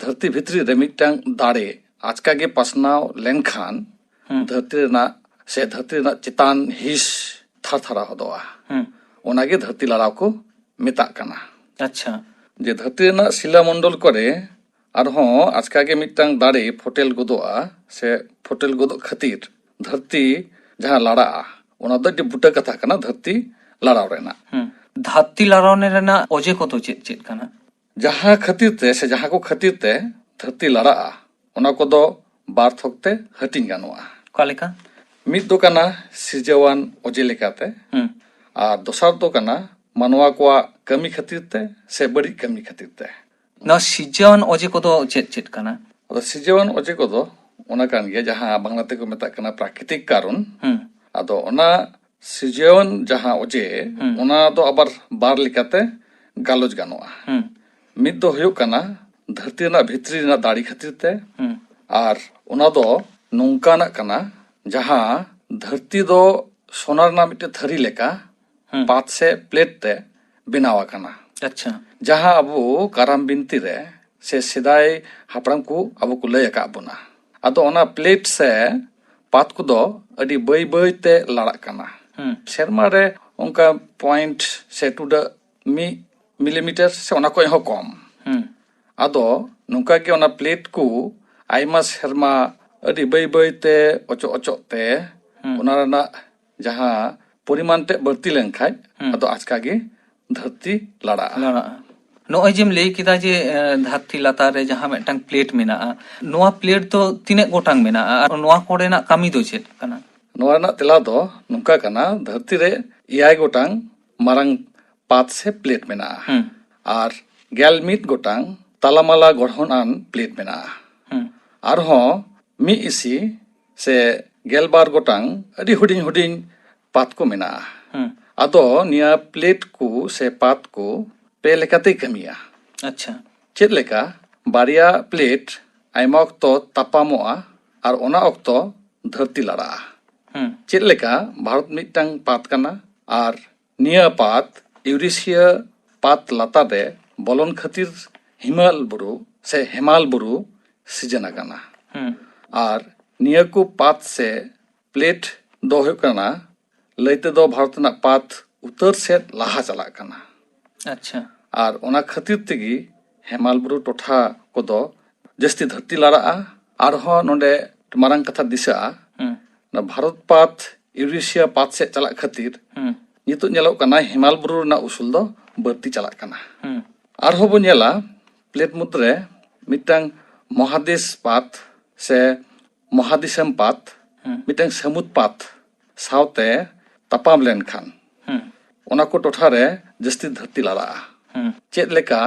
ᱫᱷᱟᱹᱨᱛᱤ ᱵᱷᱤᱛᱨᱤ ᱨᱮ ᱢᱤᱫᱴᱟᱝ ᱫᱟᱲᱮ ᱟᱪᱠᱟ ᱜᱮ ᱯᱟᱥᱱᱟᱣ ᱞᱮᱱᱠᱷᱟᱱ ᱦᱩᱸ᱾ ᱫᱷᱟᱹᱨᱛᱤ ᱨᱮᱱᱟᱜ ᱥᱮ ᱫᱷᱟᱹᱨᱛᱤ ᱨᱮᱱᱟᱜ ᱪᱮᱛᱟᱱ ᱦᱤᱸᱥ ᱛᱷᱟᱨ ᱛᱷᱟᱨᱟᱣ ᱦᱚᱫᱚᱜᱼᱟ᱾ ᱦᱩᱸ᱾ ᱚᱱᱟᱜᱮ ᱫᱷᱟᱹᱨᱛᱤ ᱞᱟᱲᱟᱣ ᱠᱚ ᱢᱮᱛᱟᱜ ᱠᱟᱱᱟ᱾ ᱟᱪᱪᱷᱟ᱾ ᱡᱮ ᱫᱷᱟᱹᱨᱛᱤ ᱨᱮᱱᱟᱜ ᱥᱤᱞᱟ ᱢᱚᱱᱰᱚᱞ ᱠᱚᱨᱮ ᱟᱨᱦᱚᱸ ᱟᱪᱠᱟ ᱜᱮ ᱢᱤᱫᱴᱟᱝ ᱫᱟᱲᱮ ᱯᱷᱚᱴᱮᱞ ᱜᱚᱫᱚᱜᱼᱟ, ᱥᱮ ᱯᱷᱚᱴᱮᱞ ᱜᱚᱫᱚᱜ ᱠᱷᱟᱹᱛᱤᱨ ᱫᱷᱟᱹᱨᱛᱤ ᱡᱟᱦᱟᱸ ᱞᱟᱲᱟᱜᱼᱟ, ᱚᱱᱟ ᱫᱚ ᱟᱹᱰᱤ ᱵᱩᱴᱟᱹ ᱠᱟᱛᱷᱟ ᱠᱟᱱᱟ ᱫᱷᱟᱹᱨᱛᱤ ᱞᱟᱲᱟᱣ ᱨᱮᱱᱟᱜ᱾ ᱦᱩᱸ᱾ ᱫᱷᱟᱹᱨᱛᱤ ᱞᱟᱲᱟᱣ ᱨᱮᱱᱟᱜ ᱚᱡᱮ ᱠᱚᱫᱚ ᱪᱮᱫ ᱪᱮᱫ ᱠᱟᱱᱟ? ᱡᱟᱦᱟᱸ ᱠᱷᱟᱹᱛᱤᱨ ᱛᱮ ᱥᱮ ᱡᱟᱦᱟᱸ ᱠᱚ ᱠᱷᱟᱹᱛᱤᱨ ᱛᱮ ᱫᱷᱟᱹᱨᱛᱤ ᱞᱟᱲᱟᱜᱼᱟ, ᱚᱱᱟ ᱠᱚᱫᱚ ᱵᱟᱨ ᱛᱷᱚᱠ ᱛᱮ ᱦᱟᱹᱴᱤᱧ ᱜᱟᱱᱚᱜᱼᱟ᱾ ᱚᱠᱟ ᱞᱮᱠᱟ? ᱢᱤᱫ ᱫᱚ ᱠᱟᱱᱟ ᱥᱤᱨᱡᱟᱹᱣᱟᱱ ᱚᱡᱮ ᱞᱮᱠᱟᱛᱮ, ᱦᱩᱸ᱾ ᱟᱨ ᱫᱚᱥᱟᱨ ᱫᱚ ᱠᱟᱱᱟ ᱢᱟᱱᱣᱟ ᱠᱚᱣᱟᱜ ᱠᱟᱹᱢᱤ ᱠᱷᱟᱹᱛᱤᱨ ᱛᱮ ᱥᱮ ᱵᱟᱹᱲᱤᱡ ᱠᱟᱹᱢᱤ ᱠᱷᱟᱹᱛᱤᱨ ᱛᱮ᱾ ᱱᱚᱣᱟ ᱥᱤᱨᱡᱟᱹᱣᱟᱱ ᱚᱡᱮ ᱠᱚᱫᱚ ᱪᱮᱫ ᱪᱮᱫ ᱠᱟᱱᱟ? ᱟᱫᱚ ᱥᱤᱨᱡᱟᱹᱣᱟᱱ ᱚᱡᱮ ᱠᱚᱫᱚ ᱚᱱᱟ ᱠᱟᱱ ᱜᱮᱭᱟ ᱡᱟᱦᱟᱸ ᱵᱟᱝᱞᱟ ᱛᱮᱠᱚ ᱢᱮᱛᱟᱜ ᱠᱟᱱᱟ ᱯᱨᱟᱠᱨᱤᱛᱤᱠ ᱠᱟᱨᱚᱱ᱾ ᱦᱩᱸ᱾ ᱟᱫᱚ ᱚᱱᱟ ᱥᱤᱨᱡᱟᱹᱣᱟᱱ ᱡᱟᱦᱟᱸ ᱚᱡᱮ, ᱦᱩᱸ᱾ ᱚᱱᱟ ᱫᱚ ᱟᱵᱟᱨ ᱵᱟᱨ ᱞᱮᱠᱟᱛᱮ ᱜᱟᱞᱚᱪ ᱜᱟᱱᱚᱜᱼᱟ᱾ ᱦᱩᱸ᱾ ᱢᱤᱫ ᱫᱚ ᱦᱩᱭᱩᱜ ᱠᱟᱱᱟ ᱫᱷᱟᱹᱨᱛᱤ ᱨᱮᱱᱟᱜ ᱵᱷᱤᱛᱨᱤ ᱨᱮᱱᱟᱜ ᱫᱟᱲᱮ ᱠᱷᱟᱹᱛᱤᱨ ᱛᱮ, ᱦᱩᱸ᱾ ᱟᱨ ᱚᱱᱟ ᱫᱚ ᱱᱚᱝᱠᱟᱱᱟᱜ ᱠᱟᱱᱟ, ᱡᱟᱦᱟᱸ ᱫᱷᱟᱹᱨᱛᱤ ᱫᱚ ᱥᱚᱱᱟ ᱨᱮᱱᱟᱜ ᱢᱤᱫᱴᱮᱱ ᱛᱷᱟᱹᱨᱤ ᱞᱮᱠᱟ ᱦᱩᱸ᱾ ᱯᱟᱛ ᱥᱮ ᱯᱞᱮᱴ ᱛᱮ ᱵᱮᱱᱟᱣ ᱟᱠᱟᱱᱟ᱾ ᱟᱪᱪᱷᱟ᱾ ᱡᱟᱦᱟᱸ ᱟᱵᱚ ᱠᱟᱨᱟᱢ ᱵᱤᱱᱛᱤ ᱨᱮ ᱥᱮ ᱥᱮᱫᱟᱭ ᱦᱟᱯᱲᱟᱢ ᱠᱚ ᱟᱵᱚ ᱠᱚ ᱞᱟᱹᱭ ᱟᱠᱟᱫ ᱵᱚᱱᱟ᱾ ᱟᱫᱚ ᱚᱱᱟ ᱯᱞᱮᱴ ᱥᱮ ᱯᱟᱛ ᱠᱚᱫᱚ ᱟᱹᱰᱤ ᱵᱟᱹᱭ ᱵᱟᱹᱭ ᱛᱮ ᱞᱟᱲᱟᱜ ᱠᱟᱱᱟ᱾ ᱦᱩᱸ᱾ ᱥᱮᱨᱢᱟ ᱨᱮ ᱚᱱᱠᱟ ᱯᱚᱭᱮᱱᱴ ᱥᱮ ᱴᱩᱰᱟᱹᱜ ᱢᱤᱫ ᱢᱤᱞᱤᱢᱤᱴᱟᱨ ᱥᱮ ᱚᱱᱟ ᱠᱷᱚᱱ ᱦᱚᱸ ᱠᱚᱢ᱾ ᱦᱩᱸ᱾ ᱟᱫᱚ ᱱᱚᱝᱠᱟ ᱜᱮ ᱚᱱᱟ ᱯᱞᱮᱴ ᱠᱚ ᱟᱭᱢᱟ ᱥᱮᱨᱢᱟ ᱟᱹᱰᱤ ᱵᱟᱹᱭ ᱵᱟᱹᱭ ᱛᱮ ᱚᱪᱚᱜ ᱚᱪᱚᱜ ᱛᱮ ᱦᱩᱸ᱾ ᱚᱱᱟ ᱨᱮᱱᱟᱜ ᱡᱟᱦᱟᱸ ᱯᱚᱨᱤᱢᱟᱱ ᱛᱮ ᱵᱟᱹᱲᱛᱤ ᱞᱮᱱᱠᱷᱟᱡ ᱦᱩᱸ᱾ ᱟᱫᱚ ᱟᱪᱠᱟ ᱜᱮ ᱫᱷᱟᱹᱨᱛᱤ ᱞᱟᱲᱟᱜᱼᱟ᱾ ᱞᱟᱲᱟᱜᱼᱟ᱾ ᱱᱚᱜᱼᱚᱭ ᱡᱮᱢ ᱞᱟᱹᱭ ᱠᱮᱫᱟ ᱡᱮ, ᱮ, ᱫᱷᱟᱹᱨᱛᱤ ᱞᱟᱛᱟᱨ ᱨᱮ ᱡᱟᱦᱟᱸ ᱢᱤᱫᱴᱟᱝ ᱯᱞᱮᱴ ᱢᱮᱱᱟᱜᱼᱟ, ᱱᱚᱣᱟ ᱯᱞᱮᱴ ᱫᱚ ᱛᱤᱱᱟᱹᱜ ᱜᱚᱴᱟᱝ ᱢᱮᱱᱟᱜᱼᱟ ᱟᱨ ᱱᱚᱣᱟ ᱠᱚᱨᱮᱱᱟᱜ ᱠᱟᱹᱢᱤ ᱫᱚ ᱪᱮᱫ ᱠᱟᱱᱟ? ᱱᱚᱣᱟ ᱨᱮᱱᱟᱜ ᱛᱮᱞᱟ ᱫᱚ ᱱᱚᱝᱠᱟ ᱠᱟᱱᱟ, ᱫᱷᱟᱹᱨᱛᱤ ᱨᱮ ᱮᱭᱟᱭ ᱜᱚᱴᱟᱝ ᱢᱟᱨᱟᱝ ᱯᱟᱛ ᱥᱮ ᱯᱞᱮᱴ ᱢᱮᱱᱟᱜᱼᱟ᱾ ᱦᱩᱸ᱾ ᱟᱨ ᱜᱮᱞ ᱢᱤᱫ ᱜᱚᱴᱟᱝ ᱛᱟᱞᱟᱢᱟᱞᱟ ᱜᱚᱲᱦᱚᱱᱟᱱ ᱯᱞᱮᱴ ᱢᱮᱱᱟᱜᱼᱟ᱾ ᱦᱩᱸ᱾ ᱟᱨᱦᱚᱸ ᱢᱤᱫ ᱤᱥᱤ ᱥᱮ ᱜᱮᱞ ᱵᱟᱨ ᱜᱚᱴᱟᱝ ᱟᱹᱰᱤ ᱦᱩᱰᱤᱧ ᱦᱩᱰᱤᱧ ᱯᱟᱛ ᱠᱚ ᱢᱮᱱᱟᱜᱼᱟ᱾ ᱦᱩᱸ᱾ ᱟᱫᱚ ᱱᱤᱭᱟᱹ ᱯᱞᱮᱴ ᱠᱚ ᱥᱮ ᱯᱟᱛ ᱠᱚ ᱯᱮ ᱞᱮᱠᱟᱛᱮ ᱠᱟᱹᱢᱤᱭᱟ᱾ ᱟᱪᱪᱷᱟ᱾ ᱪᱮᱫ ᱞᱮᱠᱟ? ᱵᱟᱨᱭᱟ ᱯᱞᱮᱴ ᱟᱭᱢᱟ ᱚᱠᱛᱚ ᱛᱟᱯᱟᱢᱚᱜᱼᱟ ᱟᱨ ᱚᱱᱟ ᱚᱠᱛᱚ ᱫᱷᱟᱹᱨᱛᱤ ᱞᱟᱲᱟᱜᱼᱟ᱾ ᱦᱩᱸ᱾ ᱪᱮᱫ ᱞᱮᱠᱟ? ᱵᱷᱟᱨᱚᱛ ᱢᱤᱫᱴᱟᱝ ᱯᱟᱛ ᱠᱟᱱᱟ ᱟᱨ ᱱᱤᱭᱟᱹ ᱯᱟᱛ ᱤᱣᱨᱮᱥᱤᱭᱟ ᱯᱟᱛ ᱞᱟᱛᱟᱨ ᱨᱮ ᱵᱚᱞᱚᱱ ᱠᱷᱟᱹᱛᱤᱨ ᱦᱤᱢᱟᱞ ᱵᱩᱨᱩ ᱥᱮ ᱦᱮᱢᱟᱞ ᱵᱩᱨᱩ ᱥᱤᱨᱡᱚᱱ ᱟᱠᱟᱱᱟ᱾ ᱦᱩᱸ᱾ ᱟᱨ ᱱᱤᱭᱟᱹ ᱠᱚ ᱯᱟᱛ ᱥᱮ ᱯᱞᱮᱴ ᱫᱚ ᱦᱩᱭᱩᱜ ᱠᱟᱱᱟ, ᱞᱟᱹᱭ ᱛᱮᱫᱚ ᱵᱷᱟᱨᱚᱛ ᱨᱮᱱᱟᱜ ᱯᱟᱛ ᱩᱛᱟᱹᱨ ᱥᱮᱫ ᱞᱟᱦᱟ ᱪᱟᱞᱟᱜ ᱠᱟᱱᱟ᱾ ᱟᱪᱪᱷᱟ᱾ ᱟᱨ ᱚᱱᱟ ᱠᱷᱟᱹᱛᱤᱨ ᱛᱮᱜᱮ ᱦᱮᱢᱟᱞ ᱵᱩᱨᱩ ᱴᱚᱴᱷᱟ ᱠᱚᱫᱚ ᱡᱟᱹᱥᱛᱤ ᱫᱷᱟᱹᱨᱛᱤ ᱞᱟᱲᱟᱜᱼᱟ᱾ ᱟᱨᱦᱚᱸ ᱱᱚᱰᱮ ᱢᱟᱨᱟᱝ ᱠᱟᱛᱷᱟ ᱫᱤᱥᱟᱹᱜᱼᱟ, ᱦᱩᱸ᱾ ᱚᱱᱟ ᱵᱷᱟᱨᱚᱛ ᱯᱟᱛ ᱤᱣᱨᱮᱥᱤᱭᱟ ᱯᱟᱛ ᱥᱮᱫ ᱪᱟᱞᱟᱜ ᱠᱷᱟᱹᱛᱤᱨ ᱦᱩᱸ᱾ ᱱᱤᱛᱚᱜ ᱧᱮᱞᱚᱜ ᱠᱟᱱᱟ ᱦᱮᱢᱟᱞ ᱵᱩᱨᱩ ᱨᱮᱱᱟᱜ ᱩᱥᱩᱞ ᱫᱚ ᱵᱟᱹᱲᱛᱤ ᱪᱟᱞᱟᱜ ᱠᱟᱱᱟ᱾ ᱦᱩᱸ᱾ ᱟᱨᱦᱚᱸ ᱵᱚᱱ ᱧᱮᱞᱟ ᱯᱞᱮᱴ ᱢᱩᱫᱽᱨᱮ ᱢᱤᱫᱴᱟᱝ ᱢᱚᱦᱟᱫᱮᱥ ᱯᱟᱛ ᱥᱮ ᱢᱚᱦᱟᱫᱤᱥᱚᱢ ᱯᱟᱛ, ᱦᱩᱸ᱾ ᱢᱤᱫᱴᱟᱝ ᱥᱟᱹᱢᱩᱫ ᱯᱟᱛ ᱥᱟᱶᱛᱮ ᱛᱟᱯᱟᱢ ᱞᱮᱱᱠᱷᱟᱱ ᱦᱩᱸ᱾ ᱚᱱᱟ ᱠᱚ ᱴᱚᱴᱷᱟ ᱨᱮ ᱡᱟᱹᱥᱛᱤ ᱫᱷᱟᱹᱨᱛᱤ ᱞᱟᱲᱟᱜᱼᱟ᱾ ᱦᱩᱸ᱾ ᱪᱮᱫ ᱞᱮᱠᱟ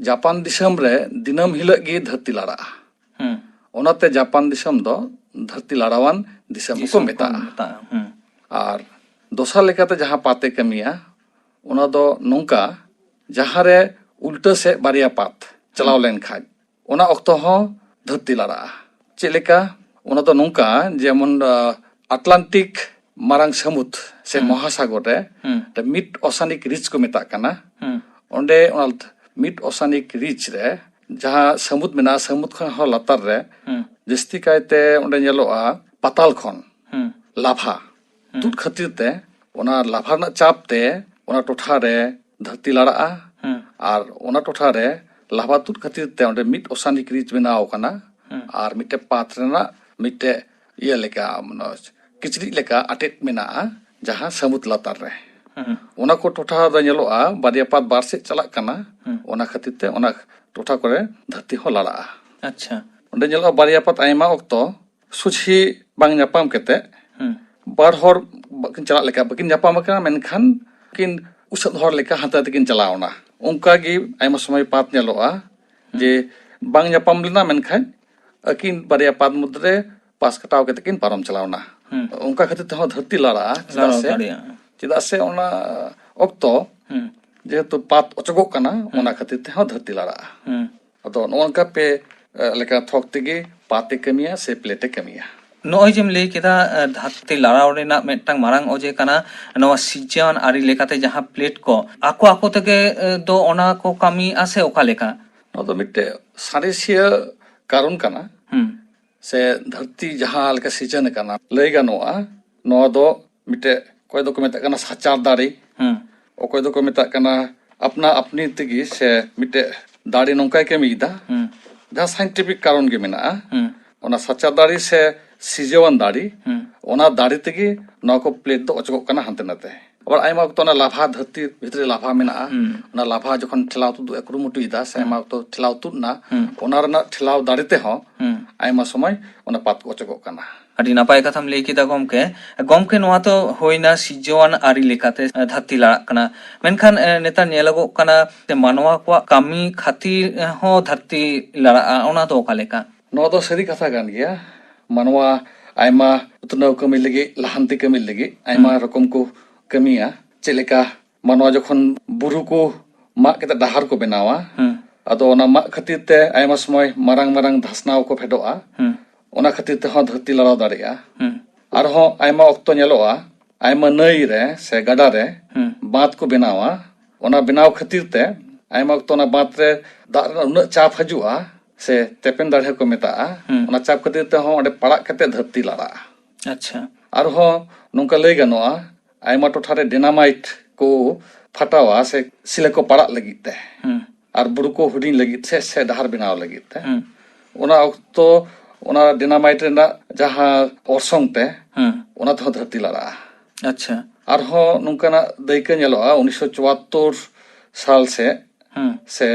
ᱡᱟᱯᱟᱱ ᱫᱤᱥᱚᱢ ᱨᱮ ᱫᱤᱱᱟᱹᱢ ᱦᱤᱞᱳᱜ ᱜᱮ ᱫᱷᱟᱹᱨᱛᱤ ᱞᱟᱲᱟᱜᱼᱟ᱾ ᱦᱩᱸ᱾ ᱚᱱᱟᱛᱮ ᱡᱟᱯᱟᱱ ᱫᱤᱥᱚᱢ ᱫᱚ ᱫᱷᱟᱹᱨᱛᱤ ᱞᱟᱲᱟᱣᱟᱱ ᱫᱤᱥᱚᱢ ᱦᱚᱸᱠᱚ ᱫᱤᱥᱚᱢ ᱠᱚ ᱢᱮᱛᱟᱜᱼᱟ᱾ ᱢᱮᱛᱟᱜᱼᱟ᱾ ᱦᱩᱸ᱾ ᱟᱨ ᱫᱚᱥᱟᱨ ᱞᱮᱠᱟᱛᱮ ᱡᱟᱦᱟᱸ ᱯᱟᱛᱮ ᱠᱟᱹᱢᱤᱭᱟ, ᱚᱱᱟ ᱫᱚ ᱱᱚᱝᱠᱟ, ᱡᱟᱦᱟᱸ ᱨᱮ ᱩᱞᱴᱟᱹ ᱥᱮᱫ ᱵᱟᱨᱭᱟ ᱯᱟᱛ ᱪᱟᱞᱟᱣ ᱦᱩᱸ᱾ ᱞᱮᱱᱠᱷᱟᱡ, ᱚᱱᱟ ᱚᱠᱛᱚ ᱦᱚᱸ ᱫᱷᱟᱹᱨᱛᱤ ᱞᱟᱲᱟᱜᱼᱟ᱾ ᱪᱮᱫ ᱞᱮᱠᱟ? ᱚᱱᱟ ᱫᱚ ᱱᱚᱝᱠᱟ, ᱡᱮᱢᱚᱱ ᱟᱴᱞᱟᱱᱴᱤᱠ ᱢᱟᱨᱟᱝ ᱥᱟᱹᱢᱩᱫ ᱥᱮ ᱢᱚᱦᱟᱥᱟᱜᱚᱨ ᱨᱮ ᱢᱤᱫ ᱳᱥᱟᱱᱤᱠ ᱨᱤᱡᱽ ᱠᱚ ᱢᱮᱛᱟᱜ ᱠᱟᱱᱟ᱾ ᱚᱸᱰᱮ ᱚᱱᱟ ᱢᱤᱫ ᱳᱥᱟᱱᱤᱠ ᱨᱤᱡᱽ ᱨᱮ ᱡᱟᱦᱟᱸ ᱥᱟᱹᱢᱩᱫ ᱢᱮᱱᱟᱜᱼᱟ, ᱥᱟᱹᱢᱩᱫ ᱠᱷᱚᱱ ᱦᱚᱸ ᱞᱟᱛᱟᱨ ᱨᱮ ᱡᱟᱹᱥᱛᱤ ᱠᱟᱭᱛᱮ ᱚᱸᱰᱮ ᱧᱮᱞᱚᱜᱼᱟ ᱯᱟᱛᱟᱞ ᱠᱷᱚᱱ ᱞᱟᱵᱷᱟ ᱛᱩᱫ ᱠᱷᱟᱹᱛᱤᱨ ᱛᱮ, ᱚᱱᱟ ᱞᱟᱵᱷᱟ ᱨᱮᱱᱟᱜ ᱪᱟᱯ ᱛᱮ ᱚᱱᱟ ᱴᱚᱴᱷᱟ ᱨᱮ ᱫᱷᱟᱹᱨᱛᱤ ᱞᱟᱲᱟᱜᱼᱟ᱾ ᱟᱨ ᱚᱱᱟ ᱴᱚᱴᱷᱟ ᱨᱮ ᱞᱟᱵᱷᱟ ᱛᱩᱫ ᱠᱷᱟᱹᱛᱤᱨ ᱛᱮ ᱚᱸᱰᱮ ᱢᱤᱫ ᱳᱥᱟᱱᱤᱠ ᱨᱤᱡᱽ ᱵᱮᱱᱟᱣ ᱟᱠᱟᱱᱟ᱾ ᱟᱨ ᱢᱤᱫᱴᱮᱡ ᱯᱟᱛ ᱨᱮᱱᱟᱜ ᱢᱤᱫᱴᱮᱡ ᱤᱭᱟᱹ ᱞᱮᱠᱟ, ᱢᱟᱱᱮ ᱠᱤᱪᱨᱤᱡ ᱞᱮᱠᱟ ᱟᱴᱮᱫ ᱢᱮᱱᱟᱜᱼᱟ, ᱡᱟᱦᱟᱸ ᱥᱟᱹᱢᱩᱫ ᱞᱟᱛᱟᱨ ᱨᱮ᱾ ᱚᱱᱟ ᱠᱚ ᱴᱚᱴᱷᱟ ᱫᱚ ᱧᱮᱞᱚᱜᱼᱟ, ᱵᱟᱨᱭᱟ ᱯᱟᱛ ᱵᱟᱨ ᱥᱮᱫ ᱪᱟᱞᱟᱜ ᱠᱟᱱᱟ᱾ ᱚᱱᱟ ᱠᱷᱟᱹᱛᱤᱨ ᱛᱮ ᱚᱱᱟ ᱴᱚᱴᱷᱟ ᱠᱚᱨᱮ ᱫᱷᱟᱹᱨᱛᱤ ᱦᱚᱸ ᱞᱟᱲᱟᱜᱼᱟ᱾ ᱟᱪᱪᱷᱟ᱾ ᱚᱸᱰᱮ ᱧᱮᱞᱚᱜᱼᱟ, ᱵᱟᱨᱭᱟ ᱯᱟᱛ ᱟᱭᱢᱟ ᱚᱠᱛᱚ ᱥᱚᱡᱷᱮ ᱵᱟᱝ ᱧᱟᱯᱟᱢ ᱠᱟᱛᱮ ᱵᱟᱨ ᱦᱚᱲ ᱵᱟᱹᱠᱤᱱ ᱪᱟᱞᱟᱜ ᱞᱮᱠᱟ, ᱵᱟᱹᱠᱤᱱ ᱧᱟᱯᱟᱢ ᱟᱠᱟᱱᱟ, ᱢᱮᱱᱠᱷᱟᱱ ᱠᱤᱱ ᱩᱥᱟᱹᱫ ᱦᱚᱲ ᱞᱮᱠᱟ ᱦᱟᱱᱛᱮ ᱱᱟᱛᱮ ᱠᱤᱱ ᱪᱟᱞᱟᱣ ᱮᱱᱟ᱾ ᱚᱱᱠᱟ ᱜᱮ ᱟᱭᱢᱟ ᱥᱚᱢᱚᱭ ᱯᱟᱛ ᱧᱮᱞᱚᱜᱼᱟ ᱡᱮ ᱵᱟᱝ ᱧᱟᱯᱟᱢ ᱞᱮᱱᱟ, ᱢᱮᱱᱠᱷᱟᱱ ᱟᱹᱠᱤᱱ ᱵᱟᱨᱭᱟ ᱯᱟᱛ ᱢᱚᱫᱽᱫᱷᱮ ᱨᱮ ᱯᱟᱥ ᱠᱟᱴᱟᱣ ᱠᱟᱛᱮ ᱠᱤᱱ ᱯᱟᱨᱚᱢ ᱪᱟᱞᱟᱣ ᱮᱱᱟ᱾ ᱚᱱᱠᱟ ᱠᱷᱟᱹᱛᱤᱨ ᱛᱮᱦᱚᱸ ᱫᱷᱟᱹᱨᱛᱤ ᱞᱟᱲᱟᱜᱼᱟ᱾ ᱪᱮᱫᱟᱜ ᱞᱟᱲᱟᱣ ᱥᱮ ᱫᱟᱲᱮᱭᱟᱜᱼᱟ᱾ ᱪᱮᱫᱟᱜ ᱥᱮ ᱚᱱᱟ ᱚᱠᱛᱚ ᱡᱮᱦᱮᱛᱩ ᱯᱟᱛ ᱚᱪᱚᱜᱚᱜ ᱠᱟᱱᱟ, ᱚᱱᱟ ᱠᱷᱟᱹᱛᱤᱨ ᱛᱮᱦᱚᱸ ᱫᱷᱟᱹᱨᱛᱤ ᱞᱟᱲᱟᱜᱼᱟ᱾ ᱟᱫᱚ ᱱᱚᱜᱼᱚ ᱱᱚᱝᱠᱟ ᱯᱮ ᱮ, ᱞᱮᱠᱟ ᱛᱷᱚᱠ ᱛᱮᱜᱮ ᱯᱟᱛ ᱮ ᱠᱟᱹᱢᱤᱭᱟ ᱥᱮ ᱯᱞᱮᱴ ᱮ ᱠᱟᱹᱢᱤᱭᱟ᱾ ᱱᱚᱜᱼᱚᱭ ᱡᱮᱢ ᱞᱟᱹᱭ ᱠᱮᱫᱟ, ᱮ, ᱫᱷᱟᱹᱨᱛᱤ ᱞᱟᱲᱟᱣ ᱨᱮᱱᱟᱜ ᱢᱤᱫᱴᱟᱝ ᱢᱟᱨᱟᱝ ᱚᱡᱮ ᱠᱟᱱᱟ ᱱᱚᱣᱟ ᱥᱤᱨᱡᱟᱹᱣᱟᱱ ᱟᱹᱨᱤ ᱞᱮᱠᱟᱛᱮ ᱡᱟᱦᱟᱸ ᱯᱞᱮᱴ ᱠᱚ, ᱟᱠᱚ ᱟᱠᱚ ᱛᱮᱜᱮ, ᱮ, ᱫᱚ ᱚᱱᱟ ᱠᱚ ᱠᱟᱹᱢᱤᱭᱮᱫᱼᱟ ᱥᱮ ᱚᱠᱟ ᱞᱮᱠᱟ? ᱱᱚᱣᱟ ᱫᱚ ᱢᱤᱫᱴᱮᱡ ᱥᱟᱬᱮᱥᱤᱭᱟᱹ ᱠᱟᱨᱚᱱ ᱠᱟᱱᱟ᱾ ᱦᱩᱸ᱾ ᱥᱮ ᱫᱷᱟᱹᱨᱛᱤ ᱡᱟᱦᱟᱸ ᱞᱮᱠᱟ ᱥᱤᱨᱡᱚᱱ ᱟᱠᱟᱱᱟ, ᱞᱟᱹᱭ ᱜᱟᱱᱚᱜᱼᱟ ᱱᱚᱣᱟ ᱫᱚ ᱢᱤᱫᱴᱮᱡ, ᱚᱠᱚᱭ ᱫᱚᱠᱚ ᱢᱮᱛᱟᱜ ᱠᱟᱱᱟ ᱥᱟᱪᱟᱨ ᱫᱟᱨᱮ, ᱦᱩᱸ᱾ ᱚᱠᱚᱭ ᱫᱚᱠᱚ ᱢᱮᱛᱟᱜ ᱠᱟᱱᱟ ᱟᱯᱱᱟ ᱟᱯᱱᱤ ᱛᱮᱜᱮ ᱥᱮ ᱢᱤᱫᱴᱮᱡ ᱫᱟᱨᱮ ᱱᱚᱝᱠᱟᱭ ᱠᱟᱹᱢᱤᱭᱮᱫᱟ, ᱦᱩᱸ᱾ ᱡᱟᱦᱟᱸ ᱥᱟᱭᱮᱱᱴᱤᱯᱷᱤᱠ ᱠᱟᱨᱚᱱ ᱜᱮ ᱢᱮᱱᱟᱜᱼᱟ᱾ ᱦᱩᱸ᱾ ᱚᱱᱟ ᱥᱟᱪᱟᱨ ᱫᱟᱨᱮ ᱥᱮ ᱥᱤᱨᱡᱟᱹᱣᱟᱱ ᱫᱟᱨᱮ, ᱦᱩᱸ᱾ ᱚᱱᱟ ᱫᱟᱨᱮ ᱛᱮᱜᱮ ᱱᱚᱣᱟ ᱠᱚ ᱯᱞᱮᱴ ᱫᱚ ᱚᱪᱚᱜᱚᱜ ᱠᱟᱱᱟ ᱦᱟᱱᱛᱮ ᱱᱟᱛᱮ᱾ ᱟᱵᱟᱨ ᱟᱭᱢᱟ ᱚᱠᱛᱚ ᱚᱱᱟ ᱞᱟᱵᱷᱟ, ᱫᱷᱟᱹᱨᱛᱤ ᱵᱷᱤᱛᱨᱤ ᱨᱮ ᱞᱟᱵᱷᱟ ᱢᱮᱱᱟᱜᱼᱟ, ᱦᱩᱸ᱾ ᱚᱱᱟ ᱞᱟᱵᱷᱟ ᱡᱚᱠᱷᱚᱱ ᱴᱷᱮᱞᱟᱣ ᱛᱩᱫ ᱮ ᱠᱩᱨᱩᱢᱩᱴᱩᱭᱮᱫᱟ ᱥᱮ ᱦᱩᱸ᱾ ᱟᱭᱢᱟ ᱚᱠᱛᱚ ᱴᱷᱮᱞᱟᱣ ᱛᱩᱫ ᱮᱱᱟ, ᱦᱩᱸ᱾ ᱚᱱᱟ ᱨᱮᱱᱟᱜ ᱴᱷᱮᱞᱟᱣ ᱫᱟᱲᱮ ᱛᱮᱦᱚᱸ ᱦᱩᱸ᱾ ᱟᱭᱢᱟ ᱥᱚᱢᱚᱭ ᱚᱱᱟ ᱯᱟᱛ ᱠᱚ ᱚᱪᱚᱜᱚᱜ ᱠᱟᱱᱟ᱾ ᱟᱹᱰᱤ ᱱᱟᱯᱟᱭ ᱠᱟᱛᱷᱟᱢ ᱞᱟᱹᱭ ᱠᱮᱫᱟ ᱜᱚᱢᱠᱮ᱾ ᱜᱚᱢᱠᱮ, ᱱᱚᱣᱟ ᱛᱚ ᱦᱩᱭᱱᱟ ᱥᱤᱨᱡᱟᱹᱣᱟᱱ ᱟᱹᱨᱤ ᱞᱮᱠᱟᱛᱮ ᱫᱷᱟᱹᱨᱛᱤ ᱞᱟᱲᱟᱜ ᱠᱟᱱᱟ, ᱢᱮᱱᱠᱷᱟᱱ, ᱮ, ᱱᱮᱛᱟᱨ ᱧᱮᱞᱚᱜᱚᱜ ᱠᱟᱱᱟ ᱡᱮ ᱢᱟᱱᱣᱟ ᱠᱚᱣᱟᱜ ᱠᱟᱹᱢᱤ ᱠᱷᱟᱹᱛᱤᱨ ᱦᱚᱸ ᱫᱷᱟᱹᱨᱛᱤ ᱞᱟᱲᱟᱜᱼᱟ, ᱚᱱᱟ ᱫᱚ ᱚᱠᱟ ᱞᱮᱠᱟ? ᱱᱚᱣᱟ ᱫᱚ ᱥᱟᱹᱨᱤ ᱠᱟᱛᱷᱟ ᱠᱟᱱ ᱜᱮᱭᱟ᱾ ᱢᱟᱱᱣᱟ ᱟᱭᱢᱟ ᱩᱛᱱᱟᱹᱣ ᱠᱟᱹᱢᱤ ᱞᱟᱹᱜᱤᱫ, ᱞᱟᱦᱟᱱᱛᱤ ᱠᱟᱹᱢᱤ ᱞᱟᱹᱜᱤᱫ ᱟᱭᱢᱟ ᱦᱩᱸ᱾ ᱨᱚᱠᱚᱢ ᱠᱚ ᱠᱟᱹᱢᱤᱭᱟ᱾ ᱪᱮᱫ ᱞᱮᱠᱟ ᱢᱟᱱᱣᱟ ᱡᱚᱠᱷᱚᱱ ᱵᱩᱨᱩ ᱠᱚ ᱢᱟᱜ ᱠᱟᱛᱮ ᱰᱟᱦᱟᱨ ᱠᱚ ᱵᱮᱱᱟᱣᱟ, ᱦᱩᱸ᱾ ᱟᱫᱚ ᱚᱱᱟ ᱢᱟᱜ ᱠᱷᱟᱹᱛᱤᱨ ᱛᱮ ᱟᱭᱢᱟ ᱥᱚᱢᱚᱭ ᱢᱟᱨᱟᱝ ᱢᱟᱨᱟᱝ ᱫᱷᱟᱥᱱᱟᱣ ᱠᱚ ᱯᱷᱮᱰᱚᱜᱼᱟ᱾ ᱦᱩᱸ᱾ ᱚᱱᱟ ᱠᱷᱟᱹᱛᱤᱨ ᱛᱮᱦᱚᱸ ᱫᱷᱟᱹᱨᱛᱤ ᱞᱟᱲᱟᱣ ᱫᱟᱲᱮᱭᱟᱜᱼᱟ᱾ ᱦᱩᱸ᱾ ᱟᱨᱦᱚᱸ ᱟᱭᱢᱟ ᱚᱠᱛᱚ ᱧᱮᱞᱚᱜᱼᱟ, ᱟᱭᱢᱟ ᱱᱟᱹᱭ ᱨᱮ ᱥᱮ ᱜᱟᱰᱟ ᱨᱮ ᱦᱩᱸ᱾ ᱵᱟᱸᱫ ᱠᱚ ᱵᱮᱱᱟᱣᱟ᱾ ᱚᱱᱟ ᱵᱮᱱᱟᱣ ᱠᱷᱟᱹᱛᱤᱨ ᱛᱮ ᱟᱭᱢᱟ ᱚᱠᱛᱚ ᱚᱱᱟ ᱵᱟᱸᱫ ᱨᱮ ᱫᱟᱜ ᱨᱮᱱᱟᱜ ᱩᱱᱟᱹᱜ ᱪᱟᱯ ᱦᱤᱡᱩᱜᱼᱟ, ᱥᱮ ᱛᱮᱯᱮᱱ ᱫᱟᱲᱮ ᱦᱚᱸᱠᱚ ᱢᱮᱛᱟᱜᱼᱟ᱾ ᱦᱩᱸ᱾ ᱚᱱᱟ ᱪᱟᱯ ᱠᱷᱟᱹᱛᱤᱨ ᱛᱮᱦᱚᱸ ᱚᱸᱰᱮ ᱯᱟᱲᱟᱜ ᱠᱟᱛᱮ ᱫᱷᱟᱹᱨᱛᱤ ᱞᱟᱲᱟᱜᱼᱟ᱾ ᱟᱪᱪᱷᱟ᱾ ᱟᱨᱦᱚᱸ ᱱᱚᱝᱠᱟ ᱞᱟᱹᱭ ᱜᱟᱱᱚᱜᱼᱟ, ᱟᱭᱢᱟ ᱴᱚᱴᱷᱟ ᱨᱮ dynamite ᱠᱚ ᱯᱷᱟᱴᱟᱣᱟ ᱥᱮ ᱥᱤᱞᱟᱹ ᱠᱚ ᱯᱟᱲᱟᱜ ᱞᱟᱹᱜᱤᱫ ᱛᱮ, ᱦᱩᱸ᱾ ᱟᱨ ᱵᱩᱨᱩ ᱠᱚ ᱦᱩᱰᱤᱧ ᱞᱟᱹᱜᱤᱫ ᱥᱮ, ᱥᱮ ᱰᱟᱦᱟᱨ ᱵᱮᱱᱟᱣ ᱞᱟᱹᱜᱤᱫ ᱛᱮ᱾ ᱦᱩᱸ᱾ ᱚᱱᱟ ᱚᱠᱛᱚ ᱚᱱᱟ dynamite ᱨᱮᱱᱟᱜ ᱡᱟᱦᱟᱸ ᱚᱨᱥᱚᱝ ᱛᱮ, ᱦᱩᱸ᱾ ᱚᱱᱟ ᱛᱮᱦᱚᱸ ᱫᱷᱟᱹᱨᱛᱤ ᱞᱟᱲᱟᱜᱼᱟ᱾ ᱟᱪᱪᱷᱟ᱾ ᱟᱨᱦᱚᱸ ᱱᱚᱝᱠᱟᱱᱟᱜ ᱫᱟᱹᱭᱠᱟᱹ ᱧᱮᱞᱚᱜᱼᱟ, ᱩᱱᱤᱥᱥᱚ ᱪᱩᱣᱟᱛᱛᱳᱨ ᱥᱟᱞ ᱥᱮᱫ ᱦᱩᱸ᱾ ᱥᱮ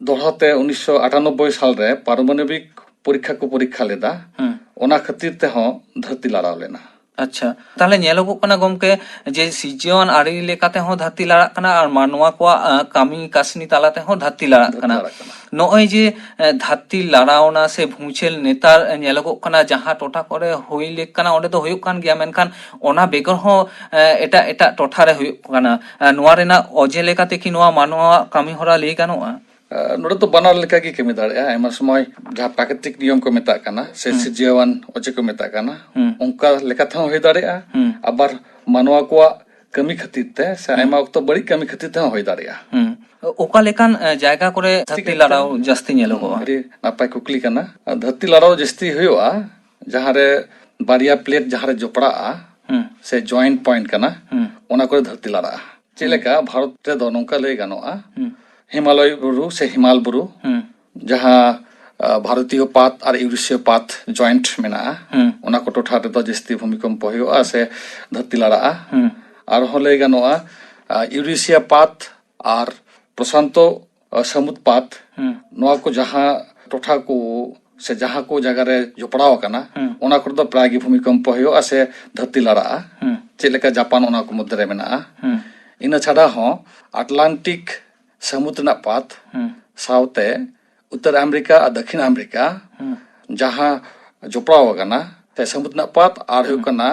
ᱫᱚᱦᱲᱟ ᱛᱮ ᱩᱱᱤᱥᱥᱚ ᱟᱴᱟᱱᱚᱵᱵᱳᱭ ᱥᱟᱞ ᱨᱮ ᱯᱟᱨᱚᱢᱟᱱᱚᱵᱤᱠ ᱯᱚᱨᱤᱠᱠᱷᱟ ᱠᱚ ᱯᱚᱨᱤᱠᱠᱷᱟ ᱞᱮᱫᱟ᱾ ᱦᱩᱸ᱾ ᱚᱱᱟ ᱠᱷᱟᱹᱛᱤᱨ ᱛᱮᱦᱚᱸ ᱫᱷᱟᱹᱨᱛᱤ ᱞᱟᱲᱟᱣ ᱞᱮᱱᱟ᱾ ᱟᱪᱪᱷᱟ, ᱛᱟᱦᱞᱮ ᱧᱮᱞᱚᱜᱚᱜ ᱠᱟᱱᱟ ᱜᱚᱢᱠᱮ, ᱡᱮ ᱥᱤᱨᱡᱟᱹᱣᱟᱱ ᱟᱹᱨᱤ ᱞᱮᱠᱟ ᱛᱮᱦᱚᱸ ᱫᱷᱟᱹᱨᱛᱤ ᱞᱟᱲᱟᱜ ᱠᱟᱱᱟ ᱟᱨ ᱢᱟᱱᱣᱟ ᱠᱚᱣᱟᱜ, ᱟᱸ, ᱠᱟᱹᱢᱤ ᱠᱟᱹᱥᱱᱤ ᱛᱟᱞᱟ ᱛᱮᱦᱚᱸ ᱫᱷᱟᱹᱨᱛᱤ ᱞᱟᱲᱟᱜ ᱫᱷᱟᱹᱨᱛᱤ ᱠᱟᱱᱟ᱾ ᱞᱟᱲᱟᱜ ᱠᱟᱱᱟ᱾ ᱱᱚᱜᱼᱚᱭ ᱡᱮ, ᱮ, ᱫᱷᱟᱹᱨᱛᱤ ᱞᱟᱲᱟᱣᱱᱟ ᱥᱮ ᱵᱷᱩᱸᱪᱮᱞ ᱱᱮᱛᱟᱨ ᱧᱮᱞᱚᱜᱚᱜ ᱠᱟᱱᱟ, ᱡᱟᱦᱟᱸ ᱴᱚᱴᱷᱟ ᱠᱚᱨᱮ ᱦᱩᱭ ᱞᱮᱠ ᱠᱟᱱᱟ ᱚᱸᱰᱮ ᱫᱚ ᱦᱩᱭᱩᱜ ᱠᱟᱱ ᱜᱮᱭᱟ, ᱢᱮᱱᱠᱷᱟᱱ ᱚᱱᱟ ᱵᱮᱜᱚᱨ ᱦᱚᱸ, ᱮ, ᱮᱴᱟᱜ ᱮᱴᱟᱜ ᱴᱚᱴᱷᱟ ᱨᱮ ᱦᱩᱭᱩᱜ ᱠᱟᱱᱟ᱾ ᱮ, ᱱᱚᱣᱟ ᱨᱮᱱᱟᱜ ᱚᱡᱮ ᱞᱮᱠᱟᱛᱮ ᱠᱤ ᱱᱚᱣᱟ ᱢᱟᱱᱣᱟᱣᱟᱜ ᱠᱟᱹᱢᱤ ᱦᱚᱨᱟ ᱞᱟᱹᱭ ᱜᱟᱱᱚᱜᱼᱟ? ᱮ, ᱱᱚᱰᱮ ᱫᱚ ᱵᱟᱱᱟᱨ ᱞᱮᱠᱟ ᱜᱮ ᱠᱟᱹᱢᱤ ᱫᱟᱲᱮᱭᱟᱜᱼᱟ᱾ ᱟᱭᱢᱟ ᱥᱚᱢᱚᱭ ᱡᱟᱦᱟᱸ ᱯᱨᱟᱠᱨᱤᱛᱤᱠ ᱱᱤᱭᱚᱢ ᱠᱚ ᱢᱮᱛᱟᱜ ᱠᱟᱱᱟ ᱥᱮ ᱦᱩᱸ᱾ ᱥᱤᱨᱡᱟᱹᱣᱟᱱ ᱚᱡᱮ ᱠᱚ ᱢᱮᱛᱟᱜ ᱠᱟᱱᱟ, ᱦᱩᱸ᱾ ᱚᱱᱠᱟ ᱞᱮᱠᱟ ᱛᱮᱦᱚᱸ ᱦᱩᱭ ᱫᱟᱲᱮᱭᱟᱜᱼᱟ᱾ ᱦᱩᱸ᱾ ᱟᱵᱟᱨ ᱢᱟᱱᱣᱟ ᱠᱚᱣᱟᱜ ᱠᱟᱹᱢᱤ ᱠᱷᱟᱹᱛᱤᱨ ᱛᱮ ᱥᱮ ᱦᱩᱸ᱾ ᱟᱭᱢᱟ ᱚᱠᱛᱚ ᱵᱟᱹᱲᱤᱡ ᱠᱟᱹᱢᱤ ᱠᱷᱟᱹᱛᱤᱨ ᱛᱮᱦᱚᱸ ᱦᱩᱭ ᱫᱟᱲᱮᱭᱟᱜᱼᱟ᱾ ᱦᱩᱸ᱾ ᱚᱠᱟ ᱞᱮᱠᱟᱱ, ᱮ, ᱡᱟᱭᱜᱟ ᱠᱚᱨᱮ ᱴᱷᱤᱠ ᱫᱷᱟᱹᱨᱛᱤ ᱟᱪᱷᱮ᱾ ᱞᱟᱲᱟᱣ ᱡᱟᱹᱥᱛᱤ ᱧᱮᱞᱚᱜᱚᱜᱼᱟ? ᱟᱹᱰᱤ ᱱᱟᱯᱟᱭ ᱠᱩᱠᱞᱤ ᱠᱟᱱᱟ᱾ ᱫᱷᱟᱹᱨᱛᱤ ᱞᱟᱲᱟᱣ ᱡᱟᱹᱥᱛᱤ ᱦᱩᱭᱩᱜᱼᱟ ᱡᱟᱦᱟᱸ ᱨᱮ ᱵᱟᱨᱭᱟ ᱯᱞᱮᱴ ᱡᱟᱦᱟᱸ ᱨᱮ ᱡᱚᱯᱲᱟᱜᱼᱟ ᱦᱩᱸ᱾ ᱥᱮ ᱡᱚᱭᱮᱱᱴ ᱯᱚᱭᱮᱱᱴ ᱠᱟᱱᱟ, ᱦᱩᱸ᱾ ᱚᱱᱟ ᱠᱚᱨᱮ ᱫᱷᱟᱹᱨᱛᱤ ᱞᱟᱲᱟᱜᱼᱟ᱾ ᱪᱮᱫ ᱦᱩᱸ᱾ ᱞᱮᱠᱟ ᱵᱷᱟᱨᱚᱛ ᱨᱮᱫᱚ ᱱᱚᱝᱠᱟ ᱞᱟᱹᱭ ᱜᱟᱱᱚᱜᱼᱟ, ᱦᱩᱸ᱾ ᱦᱤᱢᱟᱞᱚᱭ ᱵᱩᱨᱩ ᱥᱮ ᱦᱤᱢᱟᱞ ᱵᱩᱨᱩ, ᱦᱩᱸ᱾ ᱡᱟᱦᱟᱸ, ᱟ, ᱵᱷᱟᱨᱚᱛᱤᱭᱚ ᱯᱟᱛ ᱟᱨ ᱤᱣᱨᱮᱥᱤᱭᱚ ᱯᱟᱛ ᱡᱚᱭᱮᱱᱴ ᱢᱮᱱᱟᱜᱼᱟ, ᱦᱩᱸ᱾ ᱚᱱᱟ ᱠᱚ ᱴᱚᱴᱷᱟ ᱨᱮᱫᱚ ᱡᱟᱹᱥᱛᱤ ᱵᱷᱩᱢᱤᱠᱚᱢᱯᱚ ᱦᱩᱭᱩᱜᱼᱟ ᱥᱮ ᱫᱷᱟᱹᱨᱛᱤ ᱞᱟᱲᱟᱜᱼᱟ᱾ ᱦᱩᱸ᱾ ᱟᱨᱦᱚᱸ ᱞᱟᱹᱭ ᱜᱟᱱᱚᱜᱼᱟ, ᱟ, ᱤᱣᱨᱮᱥᱤᱭᱟ ᱯᱟᱛ ᱟᱨ ᱯᱨᱚᱥᱟᱱᱛᱚ, ᱟ, ᱥᱟᱹᱢᱩᱫ ᱯᱟᱛ, ᱦᱩᱸ᱾ ᱱᱚᱣᱟ ᱠᱚ ᱡᱟᱦᱟᱸ ᱴᱚᱴᱷᱟ ᱠᱚ ᱥᱮ ᱡᱟᱦᱟᱸ ᱠᱚ ᱡᱟᱭᱜᱟ ᱨᱮ ᱡᱚᱯᱲᱟᱣ ᱟᱠᱟᱱᱟ, ᱦᱩᱸ᱾ ᱚᱱᱟ ᱠᱚᱨᱮ ᱫᱚ ᱯᱨᱟᱭ ᱜᱮ ᱵᱷᱩᱢᱤᱠᱚᱢᱯᱚ ᱦᱩᱭᱩᱜᱼᱟ ᱥᱮ ᱫᱷᱟᱹᱨᱛᱤ ᱞᱟᱲᱟᱜᱼᱟ᱾ ᱦᱩᱸ᱾ ᱪᱮᱫ ᱞᱮᱠᱟ ᱡᱟᱯᱟᱱ ᱚᱱᱟ ᱠᱚ ᱢᱚᱫᱽᱫᱷᱮ ᱨᱮ ᱢᱮᱱᱟᱜᱼᱟ᱾ ᱦᱩᱸ᱾ ᱤᱱᱟᱹ ᱪᱷᱟᱰᱟ ᱦᱚᱸ ᱟᱴᱞᱟᱱᱴᱤᱠ ᱥᱟᱹᱢᱩᱫ ᱨᱮᱱᱟᱜ ᱯᱟᱛ ᱦᱩᱸ᱾ ᱥᱟᱶᱛᱮ ᱩᱛᱛᱚᱨ ᱟᱢᱮᱨᱤᱠᱟ ᱟᱨ ᱫᱚᱠᱷᱤᱱ ᱟᱢᱮᱨᱤᱠᱟ ᱦᱩᱸ᱾ ᱡᱟᱦᱟᱸ ᱡᱚᱯᱲᱟᱣ ᱟᱠᱟᱱᱟ, ᱥᱮ ᱥᱟᱹᱢᱩᱫ ᱨᱮᱱᱟᱜ ᱯᱟᱛ ᱟᱨ ᱦᱩᱭᱩᱜ ᱦᱩᱸ᱾ ᱠᱟᱱᱟ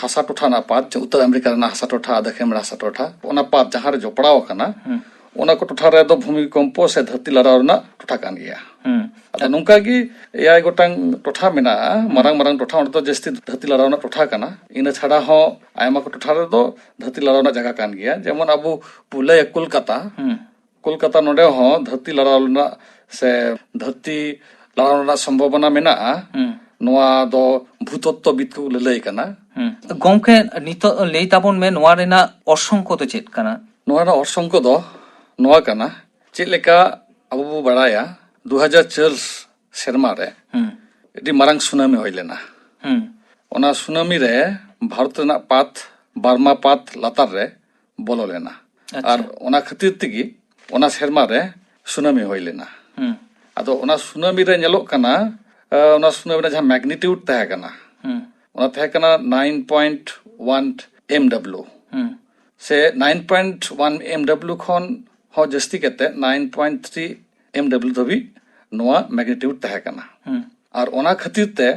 ᱦᱟᱥᱟ ᱴᱚᱴᱷᱟ ᱨᱮᱱᱟᱜ ᱯᱟᱛ, ᱡᱮ ᱩᱛᱛᱚᱨ ᱟᱢᱮᱨᱤᱠᱟ ᱨᱮᱱᱟᱜ ᱦᱟᱥᱟ ᱴᱚᱴᱷᱟ ᱟᱨ ᱫᱚᱠᱷᱤᱱ ᱟᱢᱮᱨᱤᱠᱟ ᱦᱟᱥᱟ ᱴᱚᱴᱷᱟ, ᱚᱱᱟ ᱯᱟᱛ ᱡᱟᱦᱟᱸ ᱨᱮ ᱡᱚᱯᱲᱟᱣ ᱟᱠᱟᱱᱟ, ᱦᱩᱸ᱾ ᱚᱱᱟ ᱠᱚ ᱴᱚᱴᱷᱟ ᱨᱮᱫᱚ ᱵᱷᱩᱢᱤᱠᱚᱢᱯᱚ ᱥᱮ ᱫᱷᱟᱹᱨᱛᱤ ᱞᱟᱲᱟᱣ ᱨᱮᱱᱟᱜ ᱴᱚᱴᱷᱟ ᱠᱟᱱ ᱜᱮᱭᱟ᱾ ᱦᱩᱸ᱾ ᱟᱫᱚ ᱱᱚᱝᱠᱟ ᱜᱮ ᱮᱭᱟᱭ ᱜᱚᱴᱟᱝ ᱴᱚᱴᱷᱟ ᱢᱮᱱᱟᱜᱼᱟ, ᱢᱟᱨᱟᱝ ᱢᱟᱨᱟᱝ ᱴᱚᱴᱷᱟ, ᱚᱸᱰᱮ ᱫᱚ ᱡᱟᱹᱥᱛᱤ ᱫᱷᱟᱹᱨᱛᱤ ᱞᱟᱲᱟᱣ ᱨᱮᱱᱟᱜ ᱴᱚᱴᱷᱟ ᱠᱟᱱᱟ᱾ ᱤᱱᱟᱹ ᱪᱷᱟᱰᱟ ᱦᱚᱸ ᱟᱭᱢᱟ ᱠᱚ ᱴᱚᱴᱷᱟ ᱨᱮᱫᱚ ᱫᱷᱟᱹᱨᱛᱤ ᱞᱟᱲᱟᱣ ᱨᱮᱱᱟᱜ ᱡᱟᱭᱜᱟ ᱠᱟᱱ ᱜᱮᱭᱟ, ᱡᱮᱢᱚᱱ ᱟᱵᱚ ᱯᱩᱞᱟᱹᱭᱟ ᱠᱳᱞᱠᱟᱛᱟ, ᱦᱩᱸ᱾ ᱠᱳᱞᱠᱟᱛᱟ ᱱᱚᱰᱮ ᱦᱚᱸ ᱫᱷᱟᱹᱨᱛᱤ ᱞᱟᱲᱟᱣ ᱨᱮᱱᱟᱜ ᱥᱮ ᱫᱷᱟᱹᱨᱛᱤ ᱞᱟᱲᱟᱣ ᱨᱮᱱᱟᱜ ᱥᱚᱢᱵᱷᱚᱵᱚᱱᱟ ᱢᱮᱱᱟᱜᱼᱟ᱾ ᱦᱩᱸ᱾ ᱱᱚᱣᱟ ᱫᱚ ᱵᱷᱩᱛᱚᱛᱛᱚᱵᱤᱫ ᱠᱚ ᱞᱟᱹᱞᱟᱹᱭ ᱠᱟᱱᱟ᱾ ᱦᱩᱸ᱾ ᱜᱚᱢᱠᱮ, ᱱᱤᱛᱚᱜ ᱞᱟᱹᱭ ᱛᱟᱵᱚᱱ ᱢᱮ, ᱱᱚᱣᱟ ᱨᱮᱱᱟᱜ ᱚᱨᱥᱚᱝ ᱠᱚᱫᱚ ᱪᱮᱫ ᱠᱟᱱᱟ? ᱱᱚᱣᱟ ᱨᱮᱱᱟᱜ ᱚᱨᱥᱚᱝ ᱠᱚᱫᱚ ᱱᱚᱣᱟ ᱠᱟᱱᱟ, ᱪᱮᱫ ᱞᱮᱠᱟ ᱟᱵᱚ ᱵᱚ ᱵᱟᱲᱟᱭᱟ, ᱫᱩ ᱦᱟᱡᱟᱨ ᱪᱟᱨ ᱥᱮᱨᱢᱟ ᱨᱮ ᱦᱩᱸ᱾ ᱟᱹᱰᱤ ᱢᱟᱨᱟᱝ ᱥᱩᱱᱟᱢᱤ ᱦᱩᱭ ᱞᱮᱱᱟ᱾ ᱦᱩᱸ᱾ ᱚᱱᱟ ᱥᱩᱱᱟᱢᱤ ᱨᱮ ᱵᱷᱟᱨᱚᱛ ᱨᱮᱱᱟᱜ ᱯᱟᱛ, ᱵᱟᱨᱢᱟ ᱯᱟᱛ ᱞᱟᱛᱟᱨ ᱨᱮ ᱵᱚᱞᱚ ᱞᱮᱱᱟ᱾ ᱟᱪᱪᱷᱟ᱾ ᱟᱨ ᱚᱱᱟ ᱠᱷᱟᱹᱛᱤᱨ ᱛᱮᱜᱮ ᱚᱱᱟ ᱥᱮᱨᱢᱟ ᱨᱮ ᱥᱩᱱᱟᱢᱤ ᱦᱩᱭ ᱞᱮᱱᱟ᱾ ᱦᱩᱸ᱾ ᱟᱫᱚ ᱚᱱᱟ ᱥᱩᱱᱟᱢᱤ ᱨᱮ ᱧᱮᱞᱚᱜ ᱠᱟᱱᱟ, ᱮ, ᱚᱱᱟ ᱥᱩᱱᱟᱢᱤ ᱨᱮᱱᱟᱜ ᱡᱟᱦᱟᱸ magnitude ᱛᱟᱦᱮᱸ ᱠᱟᱱᱟ, ᱦᱩᱸ᱾ ᱚᱱᱟ ᱛᱟᱦᱮᱸ ᱠᱟᱱᱟ nine point one M W᱾ ᱦᱩᱸ᱾ ᱥᱮ nine point one M W ᱠᱷᱚᱱ ᱦᱚᱸ ᱡᱟᱹᱥᱛᱤ ᱠᱟᱛᱮ nine point three M W ᱫᱷᱟᱹᱵᱤᱡ ᱱᱚᱣᱟ magnitude ᱛᱟᱦᱮᱸ ᱠᱟᱱᱟ᱾ ᱦᱩᱸ᱾ ᱟᱨ ᱚᱱᱟ ᱠᱷᱟᱹᱛᱤᱨ ᱛᱮ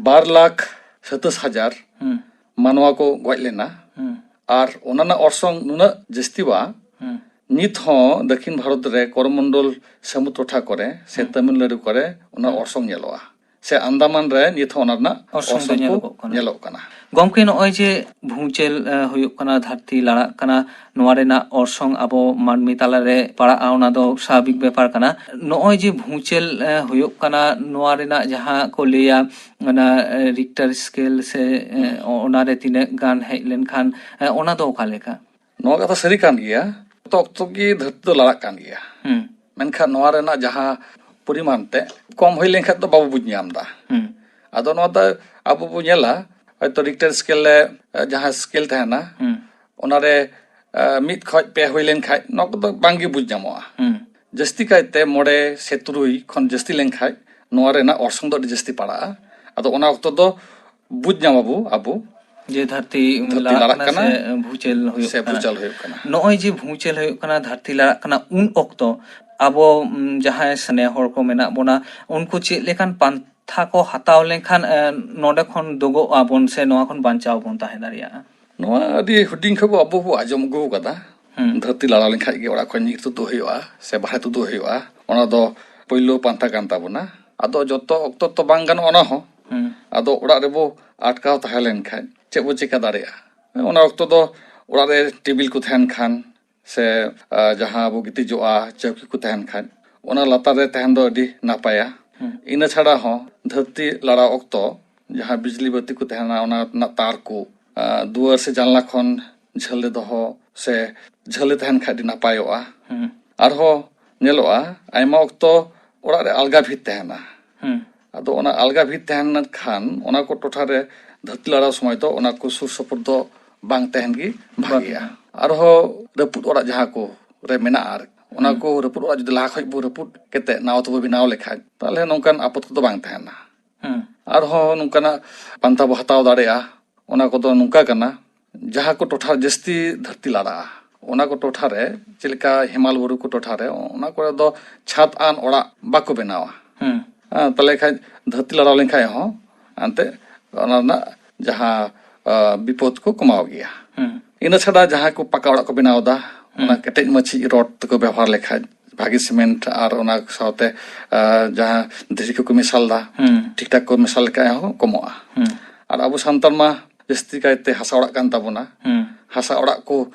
ᱵᱟᱨ ᱞᱟᱠᱷ ᱥᱟᱛᱟᱥ ᱦᱟᱡᱟᱨ ᱦᱩᱸ᱾ ᱢᱟᱱᱣᱟ ᱠᱚ ᱜᱚᱡ ᱞᱮᱱᱟ᱾ ᱦᱩᱸ᱾ ᱟᱨ ᱚᱱᱟ ᱨᱮᱱᱟᱜ ᱚᱨᱥᱚᱝ ᱱᱩᱱᱟᱹᱜ ᱡᱟᱹᱥᱛᱤᱣᱟ, ᱦᱩᱸ᱾ ᱱᱤᱛ ᱦᱚᱸ ᱫᱚᱠᱠᱷᱤᱱ ᱵᱷᱟᱨᱚᱛ ᱨᱮ ᱠᱚᱨᱚᱢᱚᱱᱰᱚᱞ ᱥᱟᱹᱢᱩᱫ ᱴᱚᱴᱷᱟ ᱠᱚᱨᱮ ᱥᱮ ᱦᱩᱸ᱾ ᱛᱟᱢᱤᱞᱱᱟᱲᱩ ᱠᱚᱨᱮ ᱚᱱᱟ ᱦᱩᱸ᱾ ᱚᱨᱥᱚᱝ ᱧᱮᱞᱚᱜᱼᱟ᱾ ᱥᱮ ᱟᱱᱫᱟᱢᱟᱱ ᱨᱮ ᱱᱤᱛ ᱦᱚᱸ ᱚᱱᱟ ᱨᱮᱱᱟᱜ ᱚᱨᱥᱚᱝ ᱫᱚ ᱚᱨᱥᱚᱝ ᱠᱚ ᱧᱮᱞᱚᱜᱚᱜ ᱠᱟᱱᱟ᱾ ᱧᱮᱞᱚᱜ ᱠᱟᱱᱟ᱾ ᱜᱚᱢᱠᱮ, ᱱᱚᱜᱼᱚᱭ ᱡᱮ ᱵᱷᱩᱸᱪᱮᱞ, ᱮ, ᱦᱩᱭᱩᱜ ᱠᱟᱱᱟ, ᱫᱷᱟᱹᱨᱛᱤ ᱞᱟᱲᱟᱜ ᱠᱟᱱᱟ, ᱱᱚᱣᱟ ᱨᱮᱱᱟᱜ ᱚᱨᱥᱚᱝ ᱟᱵᱚ ᱢᱟᱹᱱᱢᱤ ᱛᱟᱞᱟᱨᱮ ᱯᱟᱲᱟᱜᱼᱟ, ᱚᱱᱟ ᱫᱚ ᱥᱟᱵᱷᱟᱵᱤᱠ ᱵᱮᱯᱟᱨ ᱠᱟᱱᱟ᱾ ᱱᱚᱜᱼᱚᱭ ᱡᱮ ᱵᱷᱩᱸᱪᱮᱞ, ᱮ, ᱦᱩᱭᱩᱜ ᱠᱟᱱᱟ, ᱱᱚᱣᱟ ᱨᱮᱱᱟᱜ ᱡᱟᱦᱟᱸ ᱠᱚ ᱞᱟᱹᱭᱟ, ᱚᱱᱟ, ᱮ, ᱨᱤᱠᱴᱟᱨ ᱥᱠᱮᱞ ᱥᱮ, ᱮ, ᱦᱩᱸ᱾ ᱚᱱᱟᱨᱮ ᱛᱤᱱᱟᱹᱜ ᱜᱟᱱ ᱦᱮᱡ ᱞᱮᱱᱠᱷᱟᱱ, ᱮ, ᱚᱱᱟ ᱫᱚ ᱚᱠᱟ ᱞᱮᱠᱟ? ᱱᱚᱣᱟ ᱠᱟᱛᱷᱟ ᱥᱟᱹᱨᱤ ᱠᱟᱱ ᱜᱮᱭᱟ, ᱡᱚᱛᱚ ᱚᱠᱛᱚ ᱜᱮ ᱫᱷᱟᱹᱨᱛᱤ ᱫᱚ ᱞᱟᱲᱟᱜ ᱠᱟᱱ ᱜᱮᱭᱟ᱾ ᱦᱩᱸ᱾ ᱢᱮᱱᱠᱷᱟᱱ ᱱᱚᱣᱟ ᱨᱮᱱᱟᱜ ᱡᱟᱦᱟᱸ ᱯᱚᱨᱤᱢᱟᱱ ᱛᱮ ᱠᱚᱢ ᱦᱩᱭ ᱞᱮᱱᱠᱷᱟᱱ ᱫᱚ ᱵᱟᱵᱚ ᱵᱩᱡᱽ ᱧᱟᱢ ᱮᱫᱟ᱾ ᱦᱩᱸ᱾ ᱟᱫᱚ ᱱᱚᱣᱟ ᱫᱚ ᱟᱵᱚ ᱵᱚ ᱧᱮᱞᱟ, ᱦᱚᱭᱛᱚ ᱨᱤᱠᱴᱟᱨ ᱥᱠᱮᱞ ᱨᱮ, ᱮ, ᱡᱟᱦᱟᱸ ᱥᱠᱮᱞ ᱛᱟᱦᱮᱱᱟ, ᱦᱩᱸ᱾ ᱚᱱᱟᱨᱮ, ᱮ, ᱢᱤᱫ ᱠᱷᱚᱡ ᱯᱮ ᱦᱩᱭ ᱞᱮᱱᱠᱷᱟᱡ ᱱᱚᱣᱟ ᱠᱚᱫᱚ ᱵᱟᱝᱜᱮ ᱵᱩᱡᱽ ᱧᱟᱢᱚᱜᱼᱟ᱾ ᱦᱩᱸ᱾ ᱡᱟᱹᱥᱛᱤ ᱠᱟᱭᱛᱮ ᱢᱚᱬᱮ ᱥᱮ ᱛᱩᱨᱩᱭ ᱠᱷᱚᱱ ᱡᱟᱹᱥᱛᱤ ᱞᱮᱱᱠᱷᱟᱡ ᱱᱚᱣᱟ ᱨᱮᱱᱟᱜ ᱚᱨᱥᱚᱝ ᱫᱚ ᱟᱹᱰᱤ ᱡᱟᱹᱥᱛᱤ ᱯᱟᱲᱟᱜᱼᱟ᱾ ᱟᱫᱚ ᱚᱱᱟ ᱚᱠᱛᱚ ᱫᱚ ᱵᱩᱡᱽ ᱧᱟᱢ ᱟᱵᱚ ᱟᱵᱚ ᱡᱮ ᱫᱷᱟᱹᱨᱛᱤ ᱫᱷᱟᱹᱨᱛᱤ ᱞᱟᱲᱟᱜ ᱞᱟᱲᱟᱜ ᱠᱟᱱᱟ ᱠᱟᱱᱟ ᱥᱮ ᱵᱷᱩᱸᱪᱮᱞ ᱦᱩᱭᱩᱜ ᱥᱮ ᱠᱟᱱᱟ᱾ ᱵᱷᱩᱸᱪᱟᱞ ᱦᱩᱭᱩᱜ ᱠᱟᱱᱟ᱾ ᱱᱚᱜᱼᱚᱭ ᱡᱮ ᱵᱷᱩᱸᱪᱮᱞ ᱦᱩᱭᱩᱜ ᱠᱟᱱᱟ, ᱫᱷᱟᱹᱨᱛᱤ ᱞᱟᱲᱟᱜ ᱠᱟᱱᱟ, ᱩᱱ ᱚᱠᱛᱚ ᱟᱵᱚ, ᱩᱢ, ᱡᱟᱦᱟᱸᱭ ᱥᱮᱱᱮ ᱦᱚᱲ ᱠᱚ ᱢᱮᱱᱟᱜ ᱵᱚᱱᱟ, ᱩᱱᱠᱩ ᱪᱮᱫ ᱞᱮᱠᱟᱱ ᱯᱟᱱᱛᱷᱟ ᱠᱚ ᱦᱟᱛᱟᱣ ᱞᱮᱱᱠᱷᱟᱱ, ᱮ, ᱱᱚᱰᱮ ᱠᱷᱚᱱ ᱫᱩᱜᱚᱜ ᱟᱵᱚᱱ ᱥᱮ ᱱᱚᱣᱟ ᱠᱷᱚᱱ ᱵᱟᱧᱪᱟᱣ ᱵᱚᱱ ᱛᱟᱦᱮᱸ ᱫᱟᱲᱮᱭᱟᱜᱼᱟ? ᱱᱚᱣᱟ ᱟᱹᱰᱤ ᱦᱩᱰᱤᱧ ᱠᱷᱚᱱ ᱵᱚ, ᱟᱵᱚ ᱵᱚ ᱟᱸᱡᱚᱢ ᱟᱹᱜᱩ ᱟᱠᱟᱫᱟ᱾ ᱦᱩᱸ᱾ ᱫᱷᱟᱹᱨᱛᱤ ᱞᱟᱲᱟᱣ ᱞᱮᱱᱠᱷᱟᱡ ᱜᱮ ᱚᱲᱟᱜ ᱠᱷᱚᱱ ᱧᱤᱨ ᱛᱩᱫᱩᱜ ᱦᱩᱭᱩᱜᱼᱟ ᱥᱮ ᱵᱟᱦᱨᱮ ᱛᱩᱫᱩᱜ ᱦᱩᱭᱩᱜᱼᱟ, ᱚᱱᱟ ᱫᱚ ᱯᱳᱭᱞᱳ ᱯᱟᱱᱛᱷᱟ ᱠᱟᱱ ᱛᱟᱵᱚᱱᱟ᱾ ᱟᱫᱚ ᱡᱚᱛᱚ ᱚᱠᱛᱚ ᱛᱚ ᱵᱟᱝ ᱜᱟᱱᱚᱜᱼᱟ ᱚᱱᱟ ᱦᱚᱸ᱾ ᱦᱩᱸ᱾ ᱟᱫᱚ ᱚᱲᱟᱜ ᱨᱮᱵᱚ ᱟᱴᱠᱟᱣ ᱛᱟᱦᱮᱸ ᱞᱮᱱᱠᱷᱟᱡ ᱪᱮᱫ ᱵᱚ ᱪᱮᱠᱟ ᱫᱟᱲᱮᱭᱟᱜᱼᱟ? ᱚᱱᱟ ᱚᱠᱛᱚ ᱫᱚ ᱚᱲᱟᱜ ᱨᱮ ᱴᱮᱵᱤᱞ ᱠᱚ ᱛᱟᱦᱮᱱ ᱠᱷᱟᱱ ᱥᱮ, ᱟ, ᱡᱟᱦᱟᱸ ᱵᱚ ᱜᱤᱛᱤᱡᱚᱜᱼᱟ, ᱪᱟᱹᱣᱠᱤ ᱠᱚ ᱛᱟᱦᱮᱱ ᱠᱷᱟᱡ, ᱚᱱᱟ ᱞᱟᱛᱟᱨ ᱨᱮ ᱛᱟᱦᱮᱱ ᱫᱚ ᱟᱹᱰᱤ ᱱᱟᱯᱟᱭᱟ᱾ ᱦᱩᱸ᱾ ᱤᱱᱟᱹ ᱪᱷᱟᱲᱟ ᱦᱚᱸ ᱫᱷᱟᱹᱨᱛᱤ ᱞᱟᱲᱟᱣ ᱚᱠᱛᱚ ᱡᱟᱦᱟᱸ ᱵᱤᱡᱽᱞᱤ ᱵᱟᱹᱛᱤ ᱠᱚ ᱛᱟᱦᱮᱱᱟ, ᱚᱱᱟ ᱨᱮᱱᱟᱜ ᱛᱟᱨ ᱠᱚ, ᱟ, ᱫᱩᱣᱟᱹᱨ ᱥᱮ ᱡᱟᱱᱞᱟ ᱠᱷᱚᱱ ᱡᱷᱟᱹᱞ ᱨᱮ ᱫᱚᱦᱚ ᱥᱮ ᱡᱷᱟᱹᱞ ᱨᱮ ᱛᱟᱦᱮᱱ ᱠᱷᱟᱡ ᱟᱹᱰᱤ ᱱᱟᱯᱟᱭᱚᱜᱼᱟ᱾ ᱦᱩᱸ᱾ ᱟᱨᱦᱚᱸ ᱧᱮᱞᱚᱜᱼᱟ, ᱟᱭᱢᱟ ᱚᱠᱛᱚ ᱚᱲᱟᱜ ᱨᱮ ᱟᱞᱜᱟ ᱵᱷᱤᱛ ᱛᱟᱦᱮᱱᱟ᱾ ᱦᱩᱸ᱾ ᱟᱫᱚ ᱚᱱᱟ ᱟᱞᱜᱟ ᱵᱷᱤᱛ ᱛᱟᱦᱮᱱ ᱠᱷᱟᱱ, ᱚᱱᱟ ᱠᱚ ᱴᱚᱴᱷᱟ ᱨᱮ ᱫᱷᱟᱹᱨᱛᱤ ᱞᱟᱲᱟᱣ ᱥᱚᱢᱚᱭ ᱫᱚ ᱚᱱᱟ ᱠᱚ ᱥᱩᱨ ᱥᱩᱯᱩᱨ ᱫᱚ ᱵᱟᱝ ᱛᱟᱦᱮᱱ ᱜᱮ ᱵᱷᱟᱜᱮᱭᱟ᱾ ᱵᱷᱟᱜᱮᱭᱟ᱾ ᱟᱨᱦᱚᱸ ᱨᱟᱹᱯᱩᱫ ᱚᱲᱟᱜ ᱡᱟᱦᱟᱸ ᱠᱚ ᱨᱮ ᱢᱮᱱᱟᱜᱼᱟ, ᱟᱨ ᱚᱱᱟ ᱦᱩᱸ᱾ ᱠᱚ ᱨᱟᱹᱯᱩᱫ ᱚᱲᱟᱜ ᱡᱩᱫᱤ ᱞᱟᱦᱟ ᱠᱷᱚᱡ ᱵᱚ ᱨᱟᱹᱯᱩᱫ ᱠᱟᱛᱮ ᱱᱟᱣᱟ ᱛᱮᱵᱚ ᱵᱮᱱᱟᱣ ᱞᱮᱠᱷᱟᱡ, ᱛᱟᱦᱚᱞᱮ ᱱᱚᱝᱠᱟᱱ ᱟᱯᱚᱫ ᱠᱚᱫᱚ ᱵᱟᱝ ᱛᱟᱦᱮᱱᱟ᱾ ᱦᱩᱸ᱾ ᱟᱨᱦᱚᱸ ᱱᱚᱝᱠᱟᱱᱟᱜ ᱯᱟᱱᱛᱷᱟ ᱵᱚ ᱦᱟᱛᱟᱣ ᱫᱟᱲᱮᱭᱟᱜᱼᱟ᱾ ᱚᱱᱟ ᱠᱚᱫᱚ ᱱᱚᱝᱠᱟ ᱠᱟᱱᱟ, ᱡᱟᱦᱟᱸ ᱠᱚ ᱴᱚᱴᱷᱟ ᱡᱟᱹᱥᱛᱤ ᱫᱷᱟᱹᱨᱛᱤ ᱞᱟᱲᱟᱜᱼᱟ, ᱚᱱᱟ ᱠᱚ ᱴᱚᱴᱷᱟ ᱨᱮ, ᱪᱮᱫ ᱞᱮᱠᱟ ᱦᱮᱢᱟᱞ ᱵᱩᱨᱩ ᱠᱚ ᱴᱚᱴᱷᱟ ᱨᱮ, ᱚᱱᱟ ᱠᱚᱨᱮ ᱫᱚ ᱪᱷᱟᱫ ᱟᱱ ᱚᱲᱟᱜ ᱵᱟᱠᱚ ᱵᱮᱱᱟᱣᱟ᱾ ᱦᱩᱸ᱾ ᱦᱮᱸ, ᱛᱟᱦᱞᱮ ᱠᱷᱟᱡ ᱫᱷᱟᱹᱨᱛᱤ ᱞᱟᱲᱟᱣ ᱞᱮᱱᱠᱷᱟᱡ ᱦᱚᱸ ᱮᱱᱛᱮ ᱚᱱᱟ ᱨᱮᱱᱟᱜ ᱡᱟᱦᱟᱸ, ᱟ, ᱵᱤᱯᱚᱫ ᱠᱚ ᱠᱚᱢᱟᱣ ᱜᱮᱭᱟ᱾ ᱦᱩᱸ᱾ ᱤᱱᱟᱹ ᱪᱷᱟᱰᱟ ᱡᱟᱦᱟᱸ ᱠᱚ ᱯᱟᱠᱟ ᱚᱲᱟᱜ ᱠᱚ ᱵᱮᱱᱟᱣ ᱮᱫᱟ, ᱚᱱᱟ ᱦᱩᱸ᱾ ᱠᱮᱴᱮᱡ ᱢᱟᱹᱪᱷᱤ ᱨᱚᱰ ᱛᱮᱠᱚ ᱵᱮᱵᱚᱦᱟᱨ ᱞᱮᱠᱷᱟᱡ, ᱵᱷᱟᱜᱤ ᱥᱤᱢᱮᱱᱴ ᱟᱨ ᱚᱱᱟ ᱥᱟᱶᱛᱮ, ᱟ, ᱡᱟᱦᱟᱸ ᱫᱷᱤᱨᱤ ᱠᱚᱠᱚ ᱢᱮᱥᱟᱞ ᱮᱫᱟ, ᱦᱩᱸ᱾ ᱴᱷᱤᱠ ᱴᱷᱟᱠ ᱠᱚ ᱢᱮᱥᱟᱞ ᱞᱮᱠᱷᱟᱡ ᱦᱚᱸ ᱠᱚᱢᱚᱜᱼᱟ᱾ ᱦᱩᱸ᱾ ᱟᱨ ᱟᱵᱚ ᱥᱟᱱᱛᱟᱲ ᱢᱟ ᱡᱟᱹᱥᱛᱤ ᱠᱟᱭᱛᱮ ᱦᱟᱥᱟ ᱚᱲᱟᱜ ᱠᱟᱱ ᱛᱟᱵᱚᱱᱟ᱾ ᱦᱩᱸ᱾ ᱦᱟᱥᱟ ᱚᱲᱟᱜ ᱠᱚ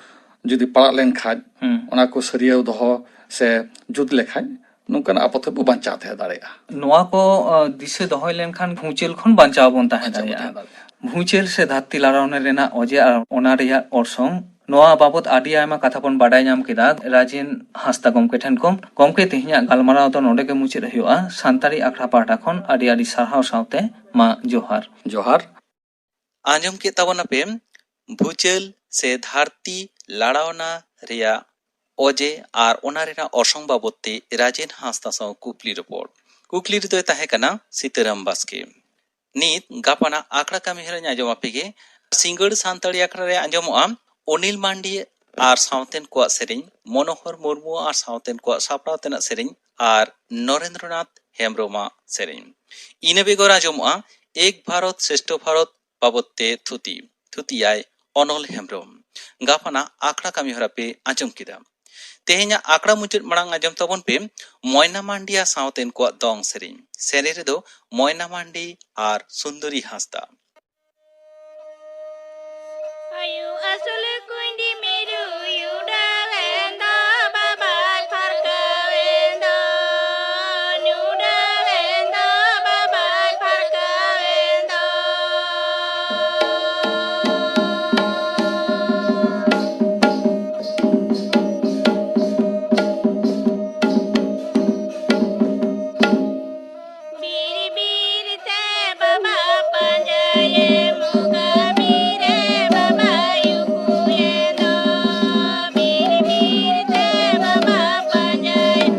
ᱡᱩᱫᱤ ᱯᱟᱲᱟᱜ ᱞᱮᱱᱠᱷᱟᱡ, ᱦᱩᱸ᱾ ᱚᱱᱟ ᱠᱚ ᱥᱟᱹᱨᱭᱟᱹᱣ ᱫᱚᱦᱚ ᱥᱮ ᱡᱩᱛ ᱞᱮᱠᱷᱟᱡ, ᱱᱚᱝᱠᱟᱱᱟᱜ ᱟᱯᱚᱫ ᱠᱷᱚᱱ ᱵᱚ ᱵᱟᱧᱪᱟᱣ ᱛᱟᱦᱮᱸ ᱫᱟᱲᱮᱭᱟᱜᱼᱟ᱾ ᱱᱚᱣᱟ ᱠᱚ, ᱟ, ᱫᱤᱥᱟᱹ ᱫᱚᱦᱚᱭ ᱞᱮᱱᱠᱷᱟᱱ ᱵᱷᱩᱸᱪᱟᱹᱞ ᱠᱷᱚᱱ ᱵᱟᱧᱪᱟᱣ ᱵᱚᱱ ᱛᱟᱦᱮᱸ ᱵᱟᱧᱪᱟᱣ ᱵᱚᱱ ᱫᱟᱲᱮᱭᱟᱜᱼᱟ᱾ ᱛᱟᱦᱮᱸ ᱫᱟᱲᱮᱭᱟᱜᱼᱟ᱾ ᱵᱷᱩᱸᱪᱟᱹᱞ ᱥᱮ ᱫᱷᱟᱹᱨᱛᱤ ᱞᱟᱲᱟᱣ ᱨᱮᱱᱟᱜ ᱚᱡᱮ ᱟᱨ ᱚᱱᱟ ᱨᱮᱭᱟᱜ ᱚᱨᱥᱚᱝ, ᱱᱚᱣᱟ ᱵᱟᱵᱚᱛ ᱟᱹᱰᱤ ᱟᱭᱢᱟ ᱠᱟᱛᱷᱟ ᱵᱚᱱ ᱵᱟᱰᱟᱭ ᱧᱟᱢ ᱠᱮᱫᱟ ᱨᱟᱡᱮᱱ ᱦᱟᱸᱥᱫᱟ ᱜᱚᱢᱠᱮ ᱴᱷᱮᱱ ᱠᱷᱚᱱ᱾ ᱜᱚᱢᱠᱮ, ᱛᱮᱦᱮᱧᱟᱜ ᱜᱟᱞᱢᱟᱨᱟᱣ ᱫᱚ ᱱᱚᱰᱮ ᱜᱮ ᱢᱩᱪᱟᱹᱫ ᱦᱩᱭᱩᱜᱼᱟ᱾ ᱥᱟᱱᱛᱟᱲᱤ ᱟᱠᱷᱲᱟ ᱯᱟᱦᱴᱟ ᱠᱷᱚᱱ ᱟᱹᱰᱤ ᱟᱹᱰᱤ ᱥᱟᱨᱦᱟᱣ ᱥᱟᱶᱛᱮ ᱢᱟ ᱡᱚᱦᱟᱨ᱾ ᱡᱚᱦᱟᱨ᱾ ᱟᱸᱡᱚᱢ ᱠᱮᱫ ᱛᱟᱵᱚᱱᱟᱯᱮ ᱵᱷᱩᱸᱪᱟᱹᱞ ᱥᱮ ᱫᱷᱟᱹᱨᱛᱤ ᱞᱟᱲᱟᱣᱱᱟ ᱨᱮᱭᱟᱜ ᱚᱡᱮ ᱟᱨ ᱚᱱᱟ ᱨᱮᱱᱟᱜ ᱚᱨᱥᱚᱝ ᱵᱟᱵᱚᱛ ᱛᱮ ᱨᱟᱡᱮᱱ ᱦᱟᱸᱥᱫᱟ ᱥᱟᱶ ᱠᱩᱠᱞᱤ ᱨᱚᱯᱚᱲ᱾ ᱠᱩᱠᱞᱤ ᱨᱮᱫᱚᱭ ᱛᱟᱦᱮᱸ ᱠᱟᱱᱟ ᱥᱤᱛᱟᱹᱨᱟᱢ ᱵᱟᱥᱠᱮ᱾ ᱱᱤᱛ ᱜᱟᱯᱟᱱᱟᱜ ᱟᱠᱷᱲᱟ ᱠᱟᱹᱢᱤ ᱦᱚᱨᱟᱧ ᱟᱸᱡᱚᱢ ᱟᱯᱮ ᱜᱮ᱾ ᱥᱤᱸᱜᱟᱹᱲ ᱥᱟᱱᱛᱟᱲᱤ ᱟᱠᱷᱲᱟ ᱨᱮ ᱟᱸᱡᱚᱢᱚᱜᱼᱟ ᱚᱱᱤᱞ ᱢᱟᱱᱰᱤ ᱟᱨ ᱥᱟᱶᱛᱮᱱ ᱠᱚᱣᱟᱜ ᱥᱮᱨᱮᱧ, ᱢᱚᱱᱳᱦᱚᱨ ᱢᱩᱨᱢᱩ ᱟᱨ ᱥᱟᱶᱛᱮᱱ ᱠᱚᱣᱟᱜ ᱥᱟᱯᱲᱟᱣ ᱛᱮᱱᱟᱜ ᱥᱮᱨᱮᱧ ᱟᱨ ᱱᱚᱨᱮᱱᱫᱨᱚᱱᱟᱛᱷ ᱦᱮᱢᱵᱨᱚᱢᱟᱜ ᱥᱮᱨᱮᱧ᱾ ᱤᱱᱟᱹ ᱵᱮᱜᱚᱨ ᱟᱸᱡᱚᱢᱚᱜᱼᱟ ᱮᱠ ᱵᱷᱟᱨᱚᱛ ᱥᱨᱮᱥᱴᱷᱚ ᱵᱷᱟᱨᱚᱛ ᱵᱟᱵᱚᱛ ᱛᱮ ᱛᱷᱩᱛᱤ, ᱛᱷᱩᱛᱤᱭᱟᱭ ᱚᱱᱚᱞ ᱦᱮᱢᱵᱨᱚᱢ᱾ ᱜᱟᱯᱟᱱᱟᱜ ᱟᱠᱷᱲᱟ ᱠᱟᱹᱢᱤ ᱦᱚᱨᱟ ᱯᱮ ᱟᱸᱡᱚᱢ ᱠᱮᱫᱟ᱾ ᱛᱮᱦᱮᱧᱟᱜ ᱟᱠᱷᱲᱟ ᱢᱩᱪᱟᱹᱫ ᱢᱟᱲᱟᱝ ᱟᱸᱡᱚᱢ ᱛᱟᱵᱚᱱ ᱯᱮ ᱢᱚᱭᱱᱟ ᱢᱟᱱᱰᱤᱭᱟ ᱥᱟᱶᱛᱮᱱ ᱠᱚᱣᱟᱜ ᱫᱚᱝ ᱥᱮᱨᱮᱧ᱾ ᱥᱮᱨᱮᱧ ᱨᱮᱫᱚ ᱢᱚᱭᱱᱟ ᱢᱟᱱᱰᱤ ᱟᱨ ᱥᱩᱱᱫᱚᱨᱤ ᱦᱟᱸᱥᱫᱟ᱾ ᱟᱭᱳ ᱟᱹᱥᱩᱞ ᱠᱩᱸᱭᱰᱤ ᱢᱤᱨᱩᱭ ᱩᱰᱟᱹᱣᱮᱱ ᱫᱚ, ᱵᱟᱵᱟᱭ ᱯᱷᱟᱨᱠᱟᱣᱮᱱ ᱫᱚ, ᱩᱰᱟᱹᱣᱮᱱ ᱫᱚ, ᱵᱟᱵᱟᱭ ᱯᱷᱟᱨᱠᱟᱣᱮᱱ ᱫᱚ᱾ ᱵᱤᱨ ᱵᱤᱨ ᱛᱮ ᱵᱟᱵᱟ ᱯᱟᱸᱡᱟᱭᱮᱢ, ᱚᱠᱟ ᱵᱤᱨ ᱨᱮ ᱵᱟᱵᱟᱭ ᱩᱠᱩᱭᱮᱱ ᱫᱚ᱾ ᱵᱤᱨ ᱵᱤᱨ ᱛᱮ ᱵᱟᱵᱟ ᱯᱟᱸᱡᱟᱭᱮᱢ,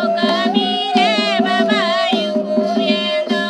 ᱚᱠᱟ ᱵᱤᱨ ᱨᱮ ᱵᱟᱵᱟᱭ ᱩᱠᱩᱭᱮᱱ ᱫᱚ᱾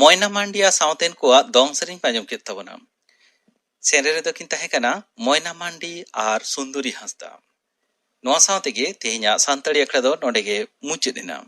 ᱢᱚᱭᱱᱟ ᱢᱟᱱᱰᱤ ᱟᱨ ᱥᱟᱶᱛᱮᱱ ᱠᱚᱣᱟᱜ ᱫᱚᱝ ᱥᱮᱨᱮᱧ ᱯᱮ ᱟᱸᱡᱚᱢ ᱠᱮᱫ ᱛᱟᱵᱚᱱᱟ᱾ ᱥᱮᱨᱮᱧ ᱨᱮᱫᱚ ᱠᱤᱱ ᱛᱟᱦᱮᱸ ᱠᱟᱱᱟ ᱢᱚᱭᱱᱟ ᱢᱟᱱᱰᱤ ᱟᱨ ᱥᱩᱱᱫᱚᱨᱤ ᱦᱟᱸᱥᱫᱟ᱾ ᱱᱚᱣᱟ ᱥᱟᱶ ᱛᱮᱜᱮ ᱛᱮᱦᱮᱧᱟᱜ ᱥᱟᱱᱛᱟᱲᱤ ᱟᱠᱷᱲᱟ ᱫᱚ ᱱᱚᱰᱮ ᱜᱮ ᱢᱩᱪᱟᱹᱫ ᱮᱱᱟ᱾